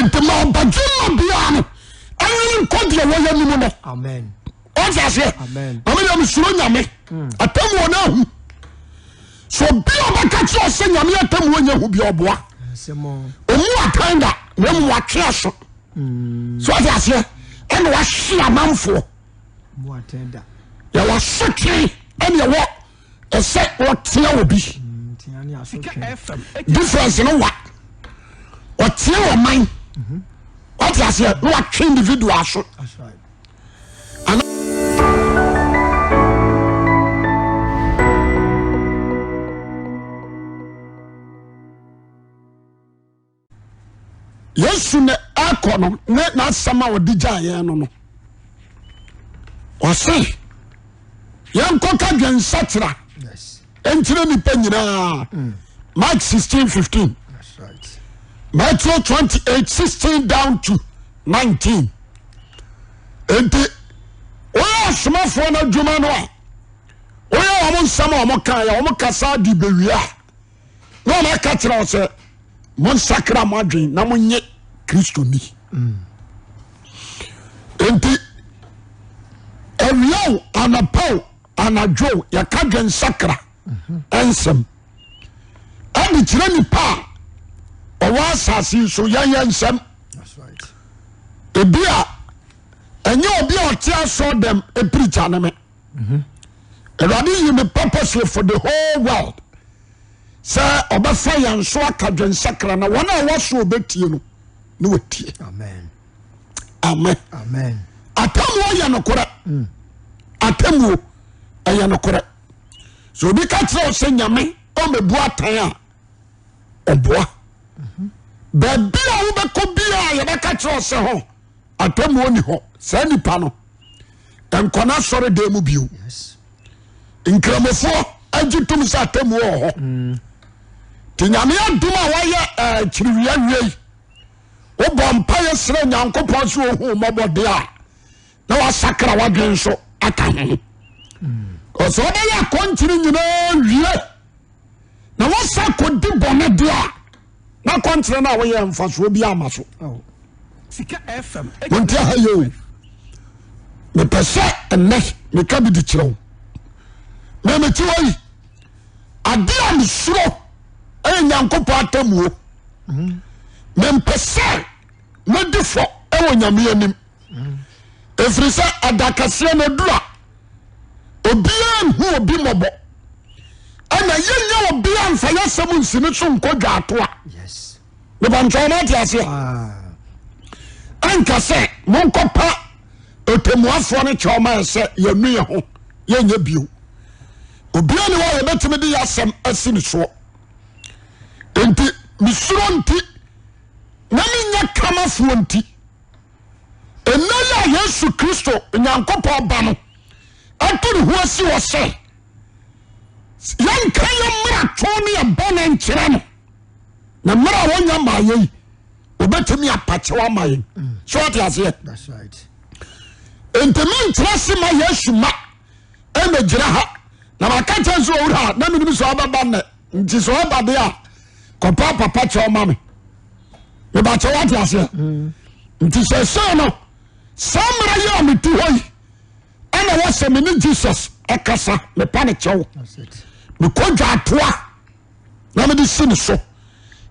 Nti ma ɔbadwemma biara no ɛnwene nkɔ deɛ wɔyɛ no mu no. Ɔte aseɛ? Na me deɛ mesuro Nyame. Hmm. Atemmuo no ahu. So obi a ɔbɛka kyerɛ sɛ Nyame atemmuo nyɛ hu bi ɔboa. Ɔmu atɛn da na mmom watwe aso. Hmm. So ɔte aseɛ? Ɛna wahye amanfoɔ. Yɛwɔ asotwe ɛna ɛwɔ ɛsɛ ɔtea obi. Hmm, Difference no wa. Ɔtea ɔman. Ɔte aseɛ na watwe individual aso. Yesu na ɛkɔ no ne n'asɛm a ɔde gyaa yɛn no no ɔse yɛnkɔka dwensakyera nkyerɛ nipa nyinaa mm. Mark 16 15 Matthew 28 16 down to 19 nti woyɛ ɔsomafoɔ no adwuma no a woyɛ wɔn nsɛm a wɔn ka yɛ wɔn kasa de bɛwie a na wɔn aka kyerɛ wɔ sɛ monsakra mo adwene na monye Kristo ni nti awia o anapa o anadwo o yɛka dwensakra nsɛm ɛde kyerɛ nipa a ɔwɔ asase yi so yɛnyɛ nsɛm ebi a ɛnyɛ obi a ɔte asɔ dɛm epirikya ne me awurade yi me purposely for the whole world sɛ ɔbɛfa yɛn so aka dwensakra na wɔn a wɔso ɔbɛtie no ne wɔtie amen atemmuo yɛ nokorɛ mm. atemmuo ɛyɛ nokorɛ sɛ obi ka kyerɛ wo sɛ nyame ɔmɛbu atan a ɔboa mhm. baabi a wobɛkɔ biaa yɛbɛka kyerɛ wo sɛ hɔ atemmuo ni hɔ saa nipa no nkɔ no asɔre dan mu bio nkramofoɔ agye tom sɛ atemmuo wɔ hɔ mm. nti nyame adom a wayɛ eh, kyiriwia wiei wobɔ mpaeɛ srɛ nyankopɔn sɛ ɔhu mmɔbɔ deɛ a na wasakra wadwen nso aka ho ɔsɛ wobɛyɛ akɔnkyere nyinaa wie na wasa kɔdi bɔne deɛ a na akɔnkyere no a woyɛ mfasoɔ bi ama so monte ha yɛ o mepɛ sɛ ɛnnɛ meka bi de kyerɛ wo memete hɔ yi ade a mesuro ɛyɛ nyankopɔn atemmuo mempɛ sɛ mɛdi fɔ ɛwɔ nyame anim ɛfiri sɛ ɛda kɛseɛ no aduru a obiara nhu obi mmɔbɔ ɛna yɛnyɛ obiara mfa yɛsɛm nsi ne so nkɔ dwaato a mebɛnkyɛ wɔn ate aseɛ ɛnka sɛ monkɔpa ɔtɛmmuafoɔ no kyɛw ma yɛ sɛ yɛnu yɛ ho yɛnyɛ bio obiara ni hɔ a yɛbɛtumi de yɛ asɛm asi ne soɔ nti mesuro nti na menyɛ kamafoɔ nti ɛnɛ yi a Yesu Kristo Nyankopɔn ba no ato ne ho asi hɔ sɛ yɛnka yɛ mmarato ne yɛ bɔne nkyerɛ no na mmerɛ a wɔnya maa yɛ yi wɔbɛtumi apakyɛw ama yɛn so ɔte aseɛ nti menkyerɛ se ma Yesu ma ɛna gyina ha na maka kyɛ sɛ owura na menim sɛ ɔbɛba nnɛ nti sɛ ɔba de a kɔpa papa kyɛw ma me mebakyɛ wate aseɛ mm. nti sɛsei no saa mmerɛ yi a mete hɔ yi ɛna wɔ sɛ me ne Jesus ɛkasa mepa ne kyɛw mekɔ dwaatoa na mede si ne so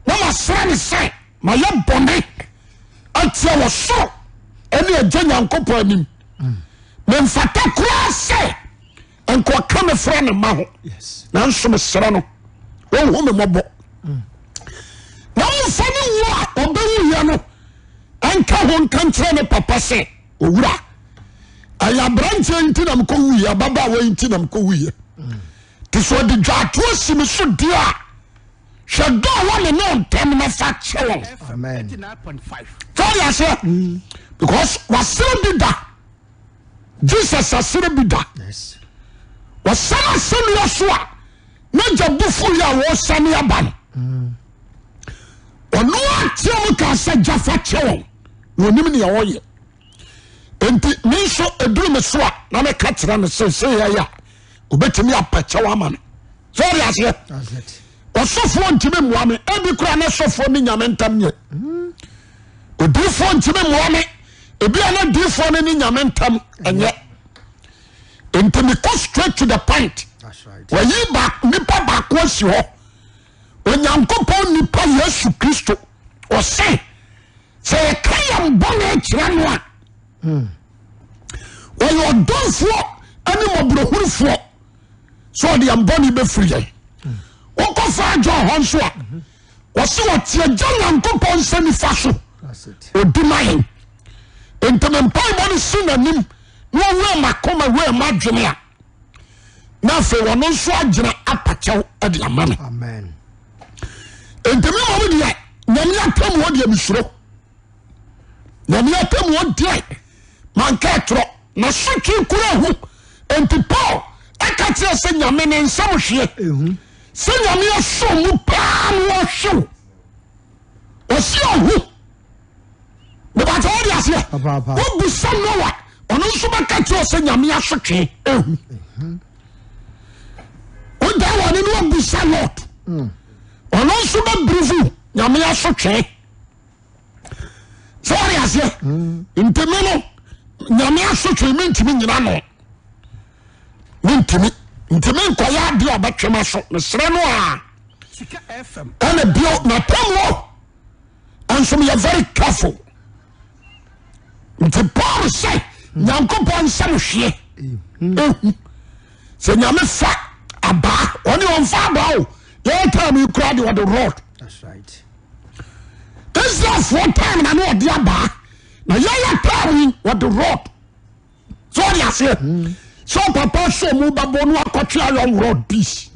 na masrɛ ne sɛ mayɛ bɔne atia wɔ soro ɛne agya Nyankopɔn anim memfata koraa sɛ nka ɔka me frɛ ne ma ho nanso mesrɛ no ɔnhu me mmɔbɔ na ɔmfa ne wu a ɔbɛwuyɛ no ɛnka ho nka nkyerɛ ne papa sɛ owura ɛyɛ aberanteɛ nti na mekɔwuyɛ ababaawa yi nti na mekɔwuyɛ nti sɛ ɔde dwaatoɔ si me so deɛ a hwɛ dɔ a wɔ ne ne ntɛm na fa kyɛ wɔn sɛ ɔde aseɛ because wasere bi da Jesus asere bi da wɔsane asɛnnua so a na gya bufu yɛ a wɔsane aba no ɔno ateɛ mu kaa sɛ gya fa kyɛ wɔn na ɔnim nea ɔyɛ nti me nso ɛduru me so a na meka kyerɛ no sɛ sɛ yɛyɛ a obɛtumi apɛkyɛw ama me sɛ ɔde aseɛ ɔsɔfoɔ ntumi mmoa me ebi koraa na sɔfoɔ ne nyame ntam nyɛ. Odiifoɔ ntumi mmoa me. Ebi a na diifoɔ no ne nyame ntam ɛnyɛ. Nti mekɔ straight to the point. Wɔyi nipa baako asi hɔ. Onyankopɔn nipa Yesu Kristo. Ɔse sɛ yɛka yɛn bɔne kyerɛ no a ɔyɛ ɔdomfoɔ ne mmɔborɔhunufoɔ sɛ ɔde yɛn bɔne bɛfiri yɛn. Wokɔfa John hɔ nso a wɔse wɔte agya Nyankopɔn nsa nifa so ɔdi ma yɛn. Nti me mpaebɔ no si n'anim na ɔwura m'akoma wura m'adwene a na afei ɔno nso agyina apakyɛw de ama me. Nti me mmom deɛ Nyame atemmuo deɛ mesuro. Nyame atemmuo deɛ manka atorɔ na sotwe kura hu. Nti Paul ɛka kyerɛ sɛ Nyame ne nsɛm hweɛ sɛ Nyame asɔ mu paa no ɔhwew ɔsi ɔho bɛbɛtɛ wɔde aseɛ wobusa Noa ɔno nso bɛka kyerɛ sɛ Nyame asotwe ehu woda wɔne no wabusa Lot ɔno nso bɛbirivu Nyame asotwe sɛ wɔde aseɛ nti me no Nyame asotwe mentumi nyina no mentumi nti menkɔyɛ adeɛ a ɔbɛtwe ma so mesrɛ no a ɛna bio natam wɔ nso meyɛ very careful nti Paul sɛ Nyankopɔn nsɛm hweɛ ehu sɛ Nyame fa abaa ɔne ɔmfa abaa o yɛyɛ time yi koraa de ɔde rod Israelfoɔ time na ne ɔde abaa na yɛyɛ time yi ɔde rod sɛ ɔde aseɛ sɛ ɔpapa sɛ ɔmo bɛbɔ no akɔtwe iron rod piece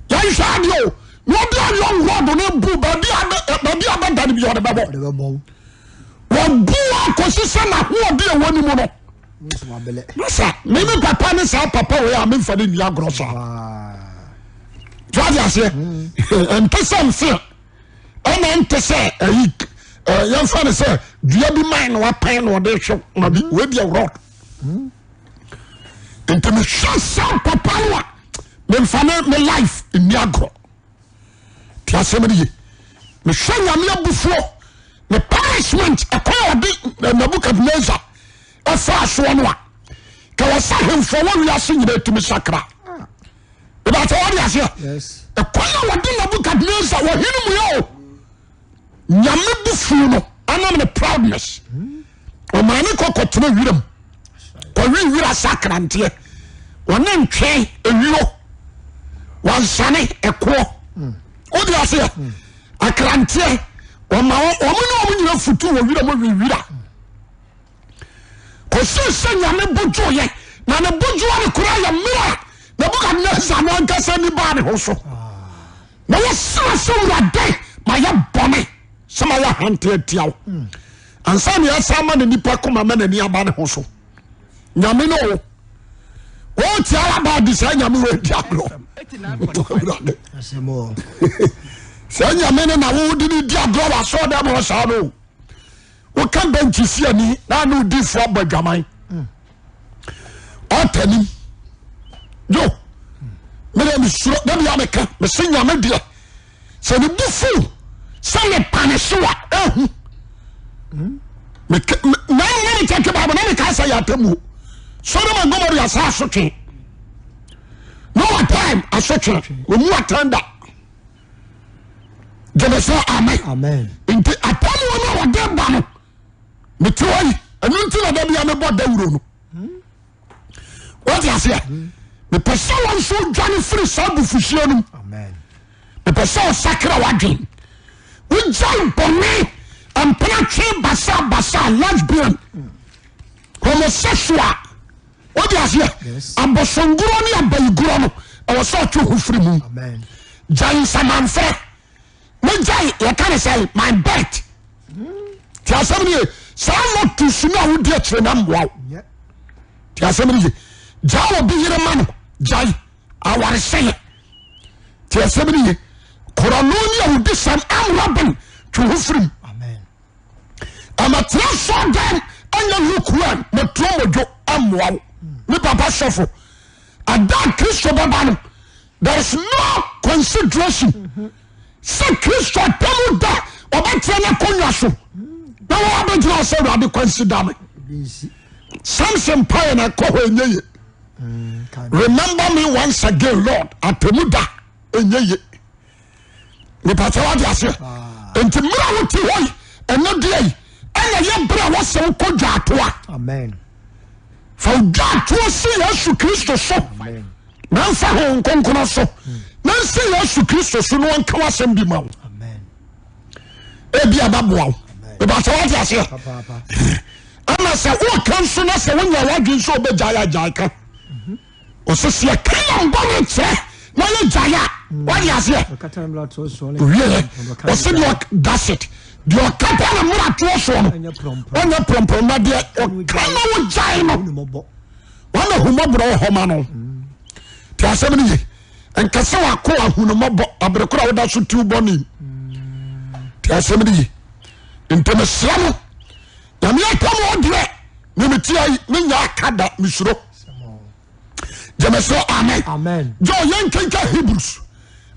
yɛnhwɛ adeɛ o na ɔde iron rod no bu baabi a baabi a bɛda no bi ɔde bɛbɔ wɔbu akɔsi sɛ n'ahoɔden ɛwɔ ne mu no masa me me papa ne saa papa wei a memfa ne nni agorɔ saa so ɔde aseɛ ɛnte sɛ mfeɛ ɛna nte sɛ ɛyi yɛmfa no sɛ dua bi man na wapan na ɔde hwɛ ma bi wei deɛ rod nti mehwɛ saa papa no a memfa ne me life nni agorɔ te asɛm no ye mehwɛ nyame abufuo ne punishment ɛkwan a ɔde Nebukadnezar ɛfaa soɔ no a ka wɔ sɛ ahemfo wɔ wiase nyina tumi sakra ìbàtɛ wọ́n di aseɛ ɛkwan a wɔde Nebukadnezar wɔhene mu yɛ o nyame bu fuu no anam ne proudness ɔmaa ne kɔ kɔtena wiram kɔwe wira sa akranteɛ wɔne ntwɛn ewio wansane ɛkoɔ wodi aseɛ akranteɛ wɔma wɔn ne wɔn nyina futu wɔ wiram we wira kɔsii sɛ nyame bo dwoeɛ na ne bo dwoɔ no koraa yɛ mmerɛ a Nebukadnezar no ankasa ni baa ne ho so na wɔsrɛ sɛ wurade mayɛ bɔne sɛ mayɛ ahante atia wo ansa ne ɛsa ma ne nipa koma ma n'ani aba ne ho so nyame no o wɔtia waba de saa nyame wɔ adi agorɔ awurade saa nyame no na wode ne di agorɔ wɔ asɔɔ dɛ ma ɔsaa no woka bɛnkyi si ani na ne odifoɔ abɔ adwaman ɔta nim yo mede mesuro da bia meka mese nyame deɛ sɛ ne bu fu sɛ mepane so a ɛhu na na mekyɛke bible na meka sɛ yɛ atamuo Sodom and Gomorrah sɛ asotwe Noah time asotwe ɔmu atɛn da gyeme sɛ amen nti atamuo no a wɔde ba no mete hɔ yi ɛno nti na da bia mebɔ dawuro no wode aseɛ mepɛ sɛ wɔn nso dwane firi saa abufuhyeɛ no mu mepɛ sɛ ɔsakra w'adwen wogyae bɔne mpena twe basabasa lesbian homosexual wode aseɛ abosongorɔ ne abayigorɔ no ɛwɔ sɛ ɔtwe ho firi mu gyae nsamanfrɛ mogyae yɛka ne sɛ my bet ti asɛm no ye saa lotus no a wodi akyire na mmoa wo ti asɛm no ye gyaa obi yere ma no gyae awaresɛyɛ ti asɛm no ye korɔno ne a wodi sɛm amrɔben twe ho firim ɛmɛtena sɔ dɛm ɛnyɛ lukewarm mɛturo mɔdwo ɛmmoa wo me papa sɔfo Ada a Kristo bɛba no, there is no consideration sɛ Kristo atamu da ɔbɛtena n'akonnwa so. Na wɔabɛgyina hɔ sɛ Awurade consider me. Samson mpaeɛ na ɛkɔ hɔ ɛnyɛ ye. Remember me once again Lord atemu da ɛnyɛ ye. Nipa sɛ wade aseɛ. Nti mmerɛ a wote hɔ yi ɛnɛ deɛ yi ɛna yɛ berɛ a wɔsɛ wokɔ dwaatoa. Fa dwaatoa si Yesu Kristo so. Na nfa ho nkonkono so. Na nsi Yesu Kristo so na ɔnka w'asɛm bi ma wo. Ebi ɛbɛboa wo. Nipa sɛ wade aseɛ. Ɛna sɛ woka nso na sɛ wonya w'adwene sɛ ɔbɛgyae agyae ka. Ɔsɛ sɛ yɛka yɛn bɔne kyerɛ na yɛgyae a wade aseɛ wieɛ ɔsɛ deɛ that's it deɛ ɔkata ne mmaratoɔ soɔ no ɔnyɛ prɔmprɔm na deɛ ɔka na wogyae no wana humɔborɔ wɔ hɔ ma no nti asɛm no ye nka sɛ wako ahunumɔbɔ abere koro a woda so tiw bɔne nti asɛm no ye nti mesrɛ mo nyame atam ɔdeɛ memetia yi menya aka da mesuro gyeme so amen amen John yɛn kenka Hebrews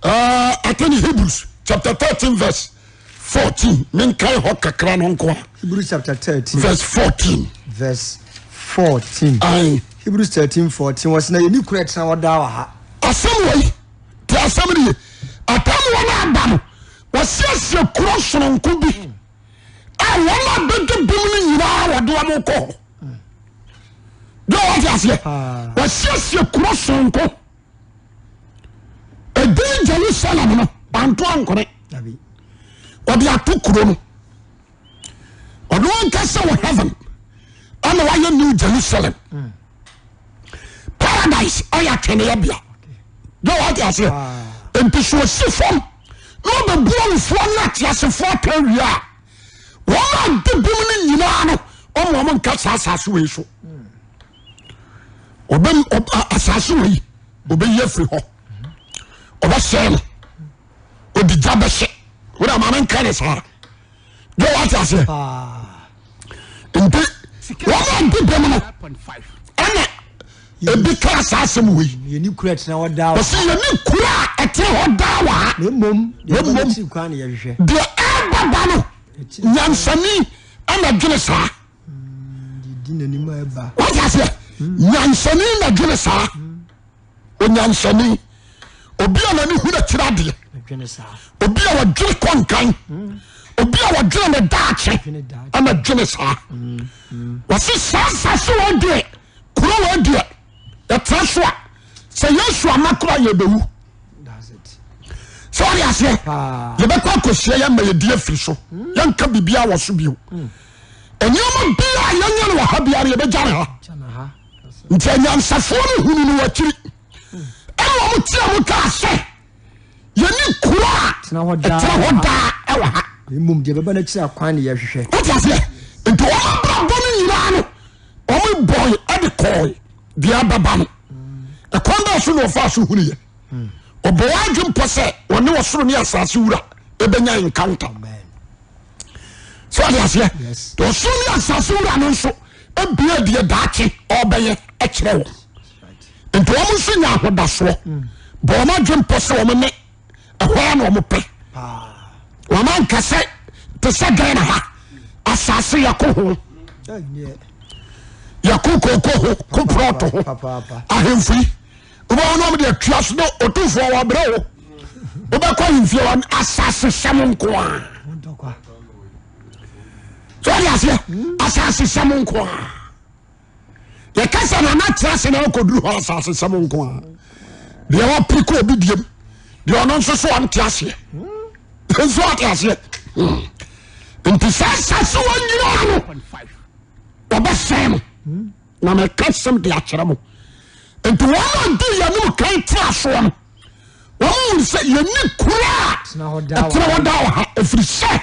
uh, I think Hebrews chapter 13 verse 14 menkan hɔ kakra no nko a Hebrews chapter 13 verse 14 verse 14 Aye. Hebrews 13 14 wɔsɛ na yɛni kura ɛtena hɔ daa wɔ ha asɛm wei te asɛm no ye atam wɔn aba no wɔsiesie kuro sononko bi a wɔn a bɛdi bem no nyinaa wɔde wɔn kɔ hɔ deɛ wɔte aseɛ wɔsiesie kuro sononko ɛdin Jerusalem no banto ankone wɔde ato kuro no ɔno ankasa wɔ heaven ɛna wayɛ New Jerusalem paradise ɛyɛ atwɛneyɛ bea deɛ wɔte aseɛ nti so ɔsi fam na ɔbɛbu awufoɔ ne ateasefoɔ ata wie a wɔn a di bem no nyinaa no ɔmo wɔn nka saa asase wei so ɔbɛ asase wei ɔbɛyi afiri hɔ ɔbɛsɛe no ɔde gya bɛhyɛ wọ́n maame nka ne saa deɛ wate aseɛ nti wɔn a di bem no ɛna ebi ka saa asɛm wei yɛni kura ɛtena hɔ daa wɔsi yɛni kura a ɛtena hɔ daa wɔ ha na mmom deɛ ɛba n'akyiri kwan na yɛhwehwɛ deɛ ɛba ba no nyansani ɛna dwene saa di n'anim a ɛba wate aseɛ nyansani na dwene saa onyansani obi a n'ani hu n'akyiri adeɛ obi a wɔdwene kɔ nkan obi a wɔdwene ne daakye ɛna dwene saa wɔsi saa asase wɔ deɛ kuro wɔ deɛ yɛtena so a sɛ Yesu ama kora yɛbɛwu sɛ wɔde aseɛ yɛbɛkɔ akɔhyia yɛn ma yɛdi afiri so yɛnka biribiara wɔ so bio nneɛma biara yɛnyɛ no wɔ ha biara yɛbɛgya ne ha nti anyansafoɔ no hunu no wakyiri ɛna wɔn tia mu kaa sɛ yɛne kuro a Tena hɔ ɛtena hɔ daa ɛwɔ ha. Mmom deɛ ɛbɛba n'akyiri akwan ne yɛhwehwɛ. Wote aseɛ? Nti wɔn abrabɔ no nyinaa no wɔn bɔe ɛde kɔe deɛ ɛbɛba no. Ɛkwan bɛɛ so na ɔfaa so hunu yɛ. Ɔbɔ wɔn adwene pɔ sɛ wɔne ɔsoro ne asase wura ɛbɛnya encounter. Sɛ ɔde aseɛ? Ɔsoro ne asase wura no nso ebie deɛ daakye ɔbɛyɛ ɛkyerɛ wɔn. Nti wɔn nso nya ahodasoɔ. Bɔ wɔn adwene pɔ sɛ wɔn ne ɛhɔ ara na wɔn pɛ. Wɔn anka sɛ te sɛ Ghana ha asase yɛko ho yɛko kooko ho ko prɔto ho ahemfo yi wobɛwɔ no ɔmde atua so ne ɔtumfoɔ wɔbrɛ wo wobɛkɔ ahemfie wɔ asase sɛm nko a sɛ ɔde aseɛ asase sɛm nko a yɛka sɛ nana tena ase na ɔkɔduru hɔ asase sɛm nko a deɛ wapere kɔ obi diem deɛ ɔno nso so ɔnte aseɛ nso ɔte aseɛ hmm. nti sɛ asase wɔ nyinaa no wɔbɛsɛe no na meka sɛm de akyerɛ mo nti wɔn a di yɛn kan tra soɔ no wɔn mu sɛ yɛni kura a ɛtena hɔ daa wɔ ha ɛfiri sɛ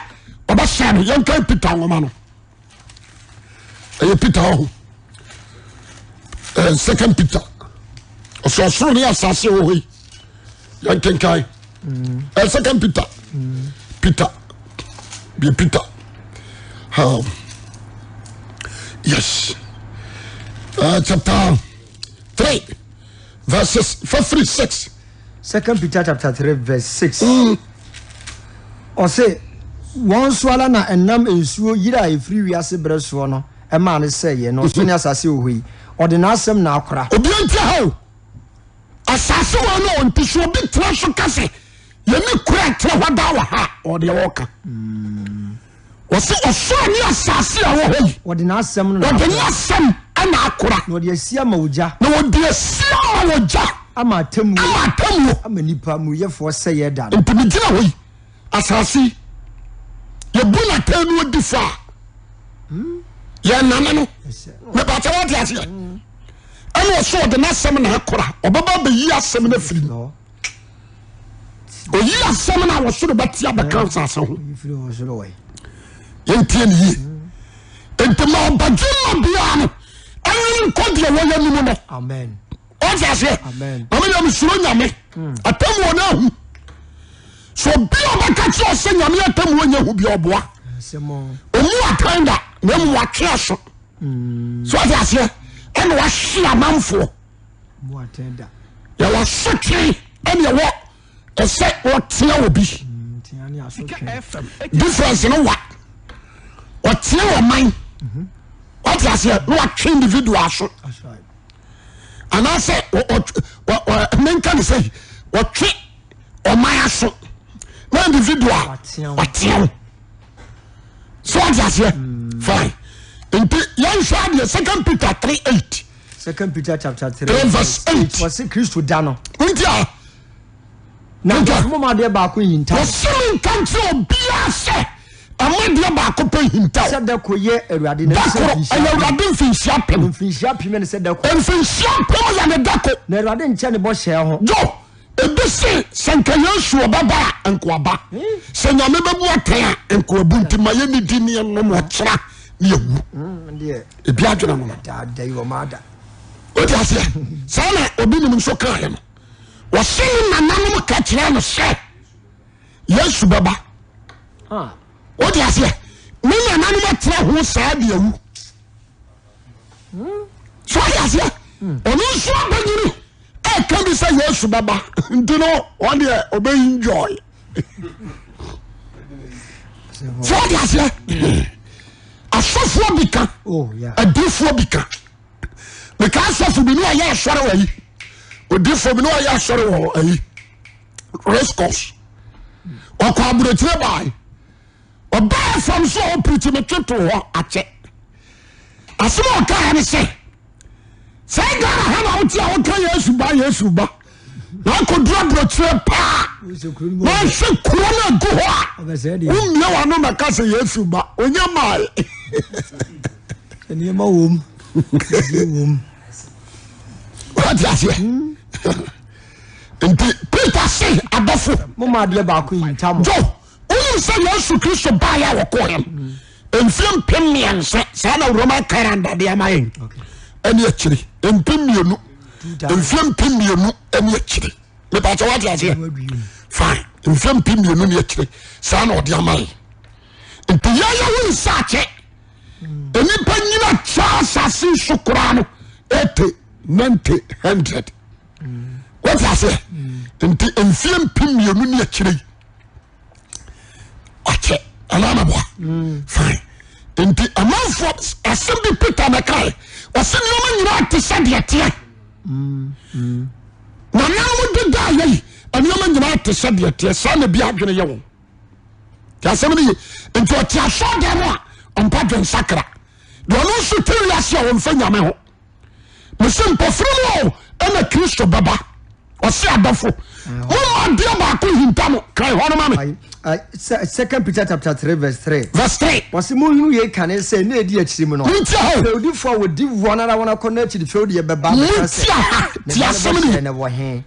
wɔbɛsɛe no yɛnka Peter nwoma no ɛyɛ Peter ɔho ɛɛ second Peter ɔsɛ ɔsoro ne asase wɔ hɔ yi yɛn kenkan ɛɛ second Peter Peter bie Peter um, yes chapter 3 verses fafiri 6. Second Peter chapter 3 verse 6. Ɔse. Wɔn so ara na ɛnam nsuo yiri a ɛfiri wiase berɛ soɔ no maa no sɛeɛ, na ɔsoro ne asase wɔ hɔ yi, ɔde n'asɛm na akora. Obiara ntie ha o. Asase wɔ no nti sɛ obi tena so ka sɛ yɛne kura tena hɔ daa wɔ ha a, ɔdeɛ wɔka. Wɔsi ɔsoro ne asase a ɛwɔ hɔ yi. Wɔde n'asɛm no na Wɔde akora. n'asɛm na akora. Na wɔde asi ama ogya. Na wɔde asi ama ogya. Ama atemmuo. Ama atemmuo. Ama nnipa amumuyɛfoɔ sɛeɛ da no. Nti megyina hɔ yi, asase yi, yɛbu no atɛn no odi fɔ a, yɛnnane no. Mepakyɛ woate aseɛ? Ɛna ɔsɛ ɔde n'asɛm na akora. Ɔbɛba abɛyi asɛm no afiri mu. Oyi asɛm no a wɔsoro bɛte abɛka asase ho. Yɛntie ne yie. Nti ma ɔbadwemma biara no ɛnwene nkɔ deɛ wɔyɛ no mu no. Ɔte aseɛ? Na me deɛ mesuro Nyame. Atemmuo no ahu. So obi a ɔbɛka kyerɛ sɛ Nyame atemmuo nyɛ hu bi ɔboa. Ɔmu atɛn da na mmom watwe aso. So ɔte aseɛ? Ɛna wahye amanfoɔ. Yɛwɔ asotwe ɛna ɛwɔ ɛsɛ ɔtea obi. Difference no wa. Ɔtea ɔman. Ɔte aseɛ na watwe individual aso. Anaasɛ menka ne sɛ ɔtwe ɔman aso na individual ɔtea wo. So ɔte aseɛ fine. Nti yɛnhwɛ adeɛ Second Peter 3:8. Second Peter chapter 3 3 verse 8. Wɔse Kristo da no. Nti a. Na adɔfo mo ma adeɛ baako nhinta. Wɔse me nka nkyerɛ obiara sɛ ɛma adeɛ baako pɛ nhinta o. Sɛ da koro yɛ Awurade na Da koro ɛyɛ Awurade mfinhyia apem. Mfinhyia apem yɛ ne sɛ da koro. Mfinhyia apem yɛ ne da ko. Na Awurade nkyɛ ne bɔhyɛ ho. Jo, ebi se sɛ nka Yesu ɔbɛba a nka ɔba. Sɛ Nyame bɛbu atɛn a nka ɔbu nti ma yɛnni di ne yɛnom ɔkyena ne yɛwu. Ebi adwene no no. Wote aseɛ? Saa na obi nim nso kaeɛ no. Wɔse ne nananom ka kyerɛ no sɛ Yesu bɛba. Wote aseɛ? Ne nananom atena ho saa de awu. So wote aseɛ? Ɔno nso abɛnyini ɛka bi sɛ Yesu bɛba nti no ɔdeɛ ɔbɛ enjoy. So wote aseɛ? Asɔfoɔ bi ka, oh, adiifoɔ bi ka. Meka asɔfo bi ne ɔyɛ asɔre wɔ yi, odiifoɔ bi ne ɔyɛ asɔre wɔ ayi race course. Ɔkɔ aburokyire baae. Ɔbaa fam so a ɔpirikyi me twe to hɔ akyɛ. Asɛm a ɔkaa ne sɛ, sɛ Ghana ha na wote a woka Yesu ba Yesu ba na akɔduru aburokyire paa na ɔhwɛ kuro no agu hɔ a wommie w'ano mɛka sɛ Yesu ba ɔnya mae. Nneɛma wom. Wom. Wate aseɛ? Nti Peter se adɔfo. Moma adeɛ baako nhinta mo. Jo, wonim sɛ Yesu Kristo baeɛ a wɔkɔɛ no mfeɛ 3000 saa na Roman calendar de ama yɛn ɛne akyire 2000 mfeɛ 2000 ɛne akyire mepaakyɛ wate aseɛ fine mfeɛ 2000 ne akyire saa na ɔde ama yɛn nti yɛyɛ wo nsakyɛ nnipa nyina kyɛ asase so koraa no 80 90 100 wate aseɛ nti mfeɛ 2000 ne akyire yi akyɛ anaa mɛboa mm. fine nti amanfoɔ asɛm bi Peter na kae ɔsɛ nneɛma nyinaa te sɛ deɛ teɛ mm, mm. nananom deda yɛ yi nneɛma nyinaa te sɛ deɛ teɛ saa na bi adwene yɛ wɔn te asɛm no ye nti ɔte asɔɔdan mu a ɔmpa dwen sakra deɛ ɔno nso te wiase a ɔmfa nyame ho mese mpɔfiri mu o ɛna kristo bɛba ɔse adɔfo momma adeɛ baako hinta mo kan hɔ no ma me Second Peter chapter 3 verse 3 verse 3 wɔse monhunu yei kane sɛ na ɛdi akyiri mu no montia hɔ fɛwdifoɔ a wɔdi wɔn ara wɔn akɔnnɔ akyiri fɛwdeɛ bɛba abɛka sɛ montia ha ne te ba no asɛm no bɔhyɛ ye no wɔ he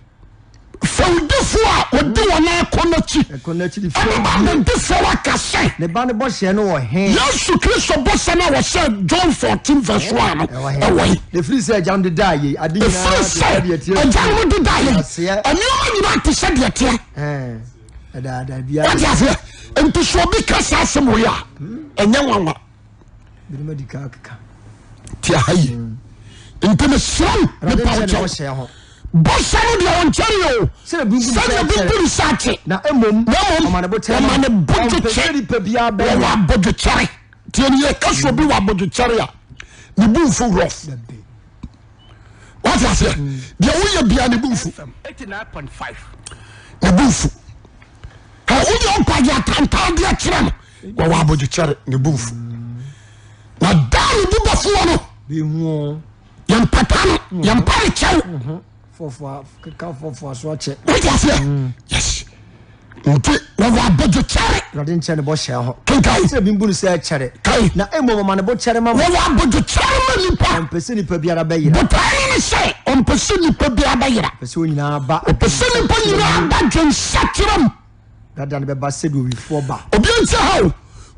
Fɛwdifo a wɔdi wɔn akɔnnɔ akyi Ɛkɔnnɔ akyiri ɛbɛba fɛwdie. abɛdi fɛw aka sɛ. Ne ba no bɔhyɛ no wɔ he? Yesu Kristo bɔhyɛ no a wɔhyɛɛ John 14 verse 1 no, Ɛwɔ he? ɛwɔ he? Na ɛfiri sɛ agyanom dedaa yei, ade nyinaa Ɛfiri te sɛ sɛ deɛ ɛteɛ agyanom dedaa yei, Aseɛ. nneɛma nyinaa te sɛ deɛ ɛteɛ. Ɛɛ, ɛdaadaa biara. Wate aseɛ? Nti sɛ obi ka saa asɛm wei a, ɛnyɛ nwanwa. Binom adi kan akeka. Te aha yi. Nti mesrɛ wo, mepa wo kyɛw. Bɔhyɛ no deɛ ɔnkyɛre o. Sɛdeɛ bi bu ne nsa akye. Na mmom Na mmom ɔma ne bo kyɛre ɔma ma ne bo Ɔmpɛ dwokyɛ. sɛ nipa biara Wɔwɔ bɛyera. abodwokyɛre. Tie ne yɛ ka so obi wɔ abodwokyɛre a ne bu mfu rough. Dabi. Wate aseɛ? Deɛ woyɛ bia ne bu mfu. Ne bu mfu. Ɛ wode ɔkwagye atantan deɛ kyerɛ no wɔwɔ abodwokyɛre ne bu mfu. Na daa ne bu bɛfoɔ no Bɛhu o. yɛmpata no yɛmpa ne kyɛw. Fɔfoa keka fɔfoa so akyɛ. Wate aseɛ? Yes. Nti wɔwɔ abodwokyɛre. Awurade nkyɛ ne bɔhyɛ ho. Kenkan. Sɛ ebi mbu no sɛ ɛkyɛre. Kai. Na mmom ɔma ne bo kyɛre ma mo. Wɔwɔ abodwokyɛre ma nipa. Ɔmpɛ sɛ nipa biara bɛyera. Botae no ne sɛ ɔmpɛ sɛ nipa biara bɛyera. Ɔpɛ sɛ wɔn nyinaa ba. Ɔpɛ sɛ nipa nyinaa ba dwensakyera mu. Dada no bɛba sɛdeɛ owifoɔ ba. Obi nti ha o.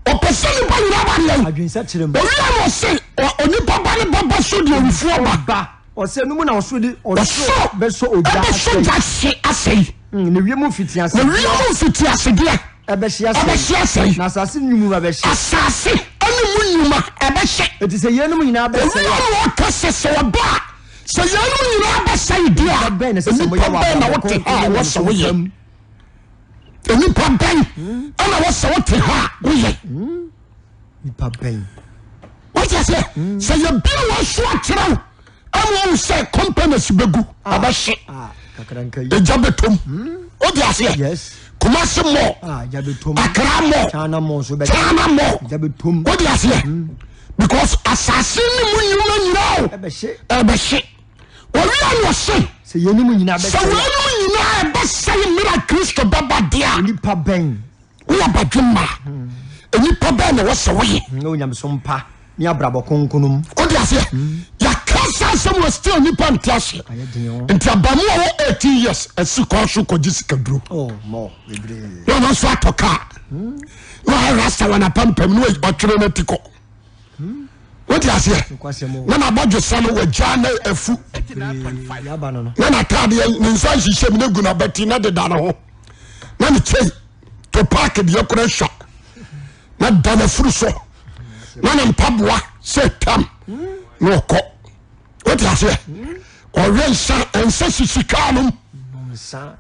Ɔpɛ sɛ nipa nyinaa ba deɛ. Adwensakyera mu. Owia na ɔse onipa ba no bɛba so deɛ owifoɔ ba. Ba. Ɔsɛ no mu na ɔsoro de ɔsoro Ɔsoro bɛsɔ ogya ɛbɛsɔ asɛe. gya hye asɛe. Na wiem mfitiasedeɛ. Na wiem mfitiasedeɛ. Ɛbɛhye asɛe. Ɛbɛhye asɛe. Na asase nnwuma bɛhye. Asase ne mu nnwuma ɛbɛhye. Enti sɛ yeinom nyinaa bɛsɛe Owia a. na ɔka sɛ sɛ ɔba a sɛ yeinom nyinaa bɛsɛe deɛ a. Nnipa bɛn na ɛsɛ sɛ Nnipa moyɛ wɔ bɛn na abrabɔ wote ha a kronkron ne wɔsɛ nyamesom woyɛ? pa mu? Nnipa bɛn ɛna wɔsɛ wote ha a woyɛ? Nnipa bɛn? Wote aseɛ? Sɛ yɛbie wɔn so akyerɛ wo ama wɔn sɛ companies bɛgu ɛbɛhye egya bɛtɔm wote aseɛ? Yes. Kumasi mall, Ah, gya bɛtɔm. Accra mall, China mall nso bɛhye. China mall. Gya bɛtɔm. Wote aseɛ? Because asase ne mu nnwuma nyinaa o Ɛbɛhye. ɛbɛhye. Owia na ɔse Sɛ yeinom nyinaa sɛ bɛsɛe a. weinom nyinaa ɛbɛsɛe mmerɛ a Kristo bɛba deɛ a. Nnipa bɛn? Woyɛ badwemma a, nnipa bɛn na ɛwɔ sɛ woyɛ? Ne onyamesom pa ne abrabɔ kronkron mu. Wode aseɛ? Yɛka saa asɛm wɔ still nnipa nte aseɛ. Ayɛ den o. Nti abamu a wɔ 18 years asi kwan so kɔgye sikaduro. Oh, mɔ bebree. Na ɔno nso atɔ kaa. Na ɔyɛ rasta wɔ n'apampam na ɔtwere no ati kɔ. Wode aseɛ? Na n'abɔdwesa no wagyaa na afu. Na n'ataadeɛ ne nsa nhyehyɛ mu na gu n'abati na deda ne ho. Na ne kyɛi to paaki deɛ kora swa na da n'afuru so na ne mpaboa sɛ tam na ɔkɔ. Wote aseɛ? Ɔwe nsa nsa sisi kaa nom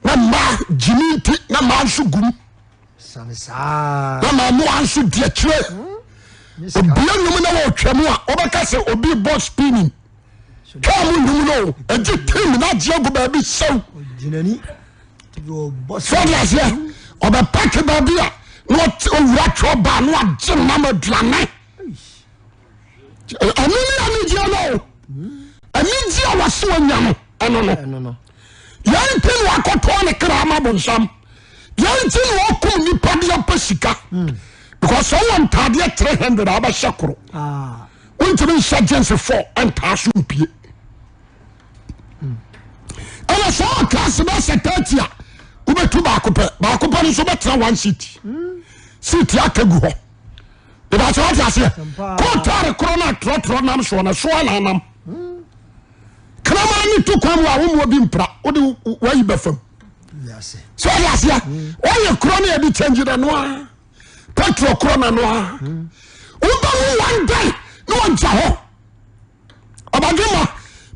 na mmaa gyimi nti na mmaa nso gum na mmaa nso di akyire. Obia nnwom na wɔtwa mu a wɔbɛka sɛ obi bɔ spinning. Kaa mu nnwom no ɛgye tim na agye agu baabi sɛw. Sɛ ɔde aseɛ ɔbɛpake baabi a na ɔwura twɛ baa na wagye nam aduane. Ɛno ne anigyeɛ no o. Anigyeɛ a wɔse wanya no ɛno no. Yɛn nti na wakɔtɔn ne kra ama bonsam. Yɛn nti na ɔkum nipa de apɛ sika. Because sɛ ɔwɔ ntaadeɛ 300 a wobɛhyɛ koro. Wontumi nhyɛ jeans 4 ntaa so mpie. Ɛna sɛ ɔwɔ class bɛ sɛ 30 a wobɛtu baako pɛ. Baako pɛ no nso wobɛtena one seat. Seat aka gu hɔ. Ìbáṣẹ wate aseɛ. Kóòtù koro no atorɔtorɔ nam soɔ no so ana anam. Kraman ne tu kwan mu a wɔn mu obi mpira wode wayi bɛ fam. Sɛ ɔde aseɛ ɔyɛ kuro no yɛde kyɛngye na noa petrol kuro na noa wobɛwu one day na wɔgya hɔ ɔbadwema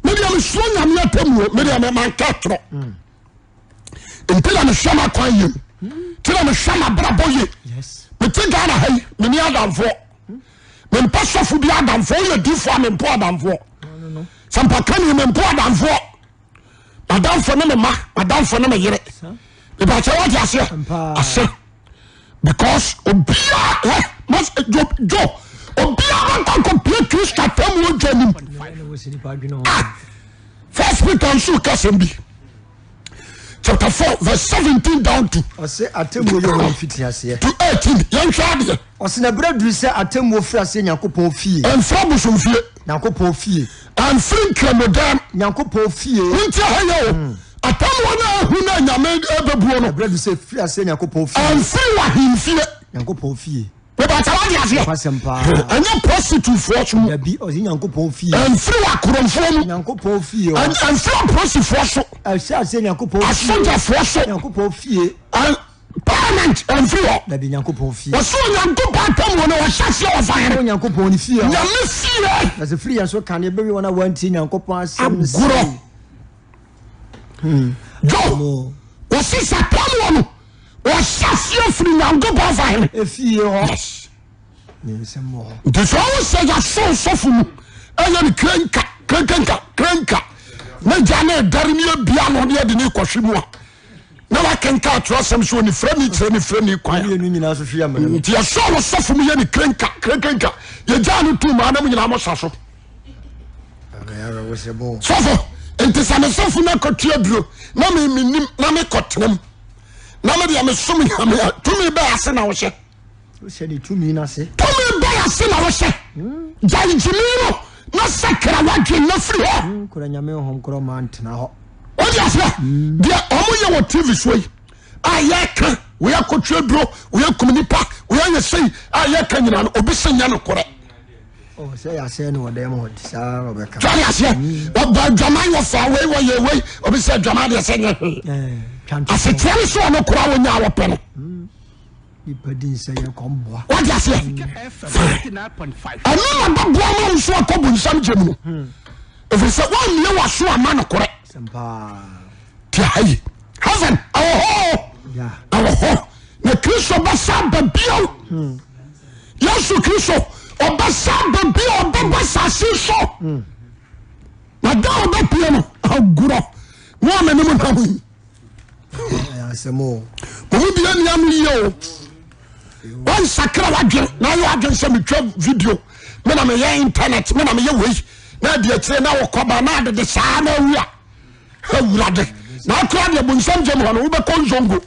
medeɛ mesuro nyame atamuo medeɛ memanka torɔ nti na mehwɛ m'akwan yie nti na mehwɛ m'abrabɔ yie mete Ghana ha yi mene adamfoɔ mempɛ sɔfo bi adamfoɔ woyɛ difoɔ a mempɔ adamfoɔ sɛ mpakani mempɔ adamfoɔ madamfo ne me ma madamfo ne me yere ìbàkyɛ wate aseɛ ase because obiara ɛ mas jo jo obiara bɛ kɔ pie Kristo atam wɔ dwa nim ah First Peter nso kasɛm bi chapter 4 verse 17 down to. Ɔse atemmuo yɛ wɔn mfitiaseɛ. To 18 yɛnhwɛ adeɛ. Ɔse na berɛ aduru sɛ atemmuo firi aseɛ Nyankopɔn fie. Ɛmfiri abosomfie. Nyankopɔn fie. Ɛmfiri nkramodan. Nyankopɔn fie. Wontie ha yɛ o. Atemmuo no a ahu no a Nyame ɛbɛbuo no. Ɛberɛ aduru sɛ ɛfiri aseɛ Nyankopɔn fie. Ɛmfiri w'ahemfie. Nyankopɔn fie. Mebakyɛ wate aseɛ. Nokwasɛm paa. Ɛnyɛ prostitutefoɔ so mu. Dabi, ɔse Nyankopɔn fie. Ɛmfiri w'akorɔmfoɔ mu. Nyankopɔn fie. Ɛmfiri apolisifoɔ so. Ɛhyɛ aseɛ Nyankopɔn fie. Asogyafoɔ so. Nyankopɔn fie. Parliament ɛmfiri hɔ. Dabi Nyankopɔn fie. Wɔsi Onyankopɔn atemmuo no wɔhyɛ aseɛ wɔ fa hene. Onyankopɔn ne fie hɔ. Nyame fie. Na sɛ firi yɛn so kane ɛbɛwie wɔn a wɔantie Nyankopɔn asɛm no Agorɔ. sɛe. Jo, wɔsi sɛ pɔn no wɔhyɛ aseɛ firi Nyankopɔn fa hene. Efie hɔ. Yes. Nti sɛ ɔwo sɛ yɛasɔ sɔfo mu ɛyɛ no krenka krenkenka krenka na gya ne ɛdare ne abia no ne ɛde ne kɔhwe mu a na wakenka atwerɛsɛm so onifirani kyerɛ ne firani kwan nti yɛsɔ wo sɔfo mu yɛ ne krenka krenkenka yɛgyaa no tu maa na mu nyinaa mo sa so sɔfo nti sɛ me sɔfo no akɔtua duro na memenim na mekɔtenam na medeɛ mesom Nyame a tumi bɛɛ ase na wohyɛ Wohyɛ ne tumi no ase. Tumi bɛn ase na wohyɛ? Gyae gyimi no na sakra w'adwene na firi hɔ. Kora Nyame honhom korɔ ma ntena hɔ. Wode aseɛ? Deɛ ɔmo yɛ wɔ TV so yi a yɛka wei akɔtwe duro wei akum nipa wei ayɛ sei a yɛka nyinaa no obi se nyɛ nokorɛ. Oh, sɛ yɛasɛe no wɔ dɛm hɔ nti saa na ɔbɛka. Twade aseɛ ɔbɔ adwaman wɔfa wei wɔyɛ wei obi sɛ adwaman deɛ sɛ nyɛ hwee. Asekyerɛ ne sɛ ɔno koraa wɔnya a wɔpɛ no. Wate aseɛ? Fine. Ɛno na bɛboa ma wo nso akɔ bonsam gye mu no. Ɛfiri sɛ woammie w'aso ama nokorɛ. Ti ha yi. Heaven ɛwɔ hɔ ɛwɔ hɔ na Kristo bɛsa aba bio. Yesu Kristo ɔbɛsa aba bio ɔbɛba asase so. Na da a ɔbɛpie no agorɔ mo a m'anim nam yi. Mo mu bia nni ano yie o. Wansakra wadwen na ayɛ wadwen sɛ metwa video me na meyɛ internet me na meyɛ wei na adi akyire na wɔkɔba na adede saa na awu a awurade na akora deɛ bonsam gyam hɔ no wobɛkɔ nzongo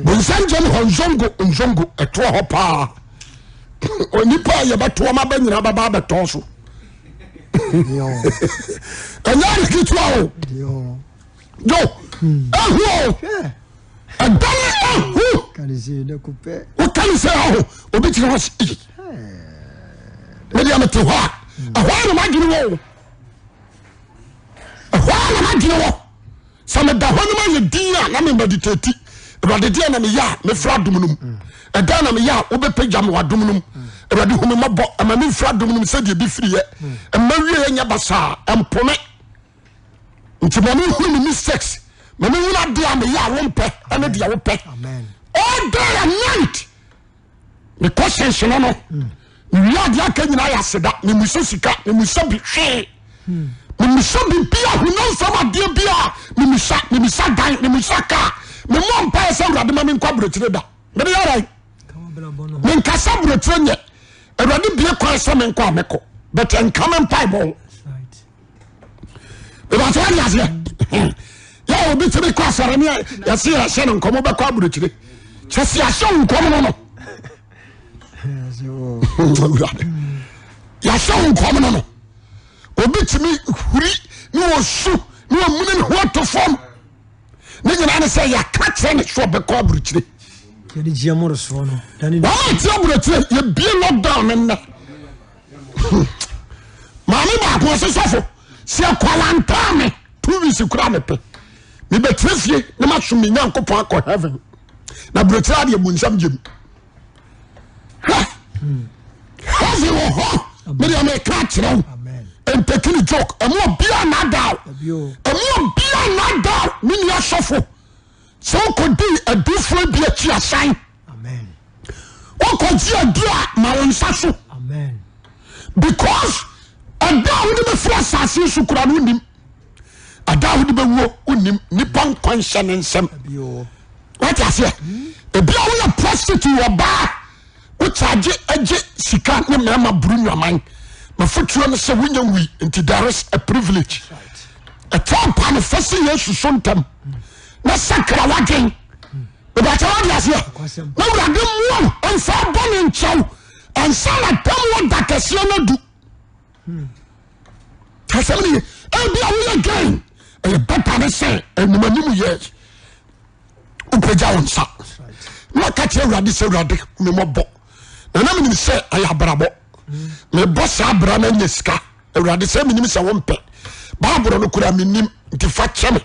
bonsam gyam hɔ nzongo nzongo ɛtoɔ hɔ paa onipa a yɛbɛtoɔ ma bɛ nyina bɛba abɛtɔɔ so ɛnyɛ ade ketewa o yo ehu o ɛda ne ehu woka ne sɛ aho obi kyerɛ hɔ sɛ eyi medeɛ mete hɔ a ɛhɔ a na madwene wɔ o ɛhɔ a na madwene wɔ Sɛ meda hɔ no mayɛ din a na me meditate Awurade deɛ na meyɛ a mefiri adom no mu ɛdan na meyɛ a wobɛpagya me w'adom no mu Awurade hu me mmɔbɔ ɛma me mfiri adom no mu sɛdeɛ bi firiɛ ɛma wie yɛ nyɛ basaa ɛmpo me nti ma mehunu me mistakes ma mehunu adeɛ a meyɛ a wompɛ ɛne deɛ wopɛ all day and night mekɔ sɛnhyɛnɛ no mewie adeɛ aka nyinaa yɛ aseda memusa sika memusa bi hwee memusa biribi a honam fam adeɛ bi a memusa memusa dan memusa kaa memmɔ mpaeɛ sɛ awurade ma menkɔ aburokyire da mede yɛra menkasa aburokyire nyɛ awurade bie kwan sɛ menkɔ a mɛkɔ but nka me mpaebɔ ho ìbàtí wà ní aseɛ yà obi tí mi kọ asọ̀rọ̀ ní yàtí yàhyɛ no nkɔmɔ bɛkɔ aburokyire kyɛ sɛ yàhyɛ wo nkɔm no no yàhyɛ wo nkɔm no no obi tí mi huri ní osu ní omuni ne ho ato fam ne nyinaa ne sɛ yàka kyerɛ ne so ɔbɛkɔ aburokyire wɔn a ti aburokyire yɛ bie lockdown ne nnɛ. Maame baako ɔse sɔfo sɛ ɛkwalantaa me 2 weeks kura mepɛ mebɛtena fie na masom me Nyankopɔn akɔ heaven na burokyerɛ adeɛ bu nsɛm gyem hwɛ heaven wɔ hɔ medeɛ meka akyerɛ wo ntakini joke ɛmu obia nadaw ɛmu obia nadaw me nua sɔfo sɛ wokɔdi adiifoɔ bi akyi asan wokɔgye adi a ma wo nsa so because ɛda a wode bɛfiri asase so kura no wonim ɛda a wode bɛwuo wonim nipa nkwa nhyɛ ne nsɛm wate aseɛ ebi a woyɛ prostitute wɔ baa wokyagye agye sika ne mmarima buru nwaman mafotuo no sɛ wonya wui nti there is a privilege ɛtɔ mpa no fa si Yesu so ntɛm na sakra wadwen ìbàkyɛ wadi aseɛ na wurade mmoa wo mfa bɔne nkyɛw ansa na tam wɔ da kɛseɛ no du asɛm no ye ebi a woyɛ gain ɛyɛ bɛta ne sɛ animanim yɛ wopagya wo nsa na waka kyerɛ awurade sɛ awurade memmɔbɔ na na menim sɛ ɛyɛ abrabɔ mebɔ saa abra no anya sika awurade sɛ menim sɛ wompɛ baaboro no kora menim nti fa kyɛ me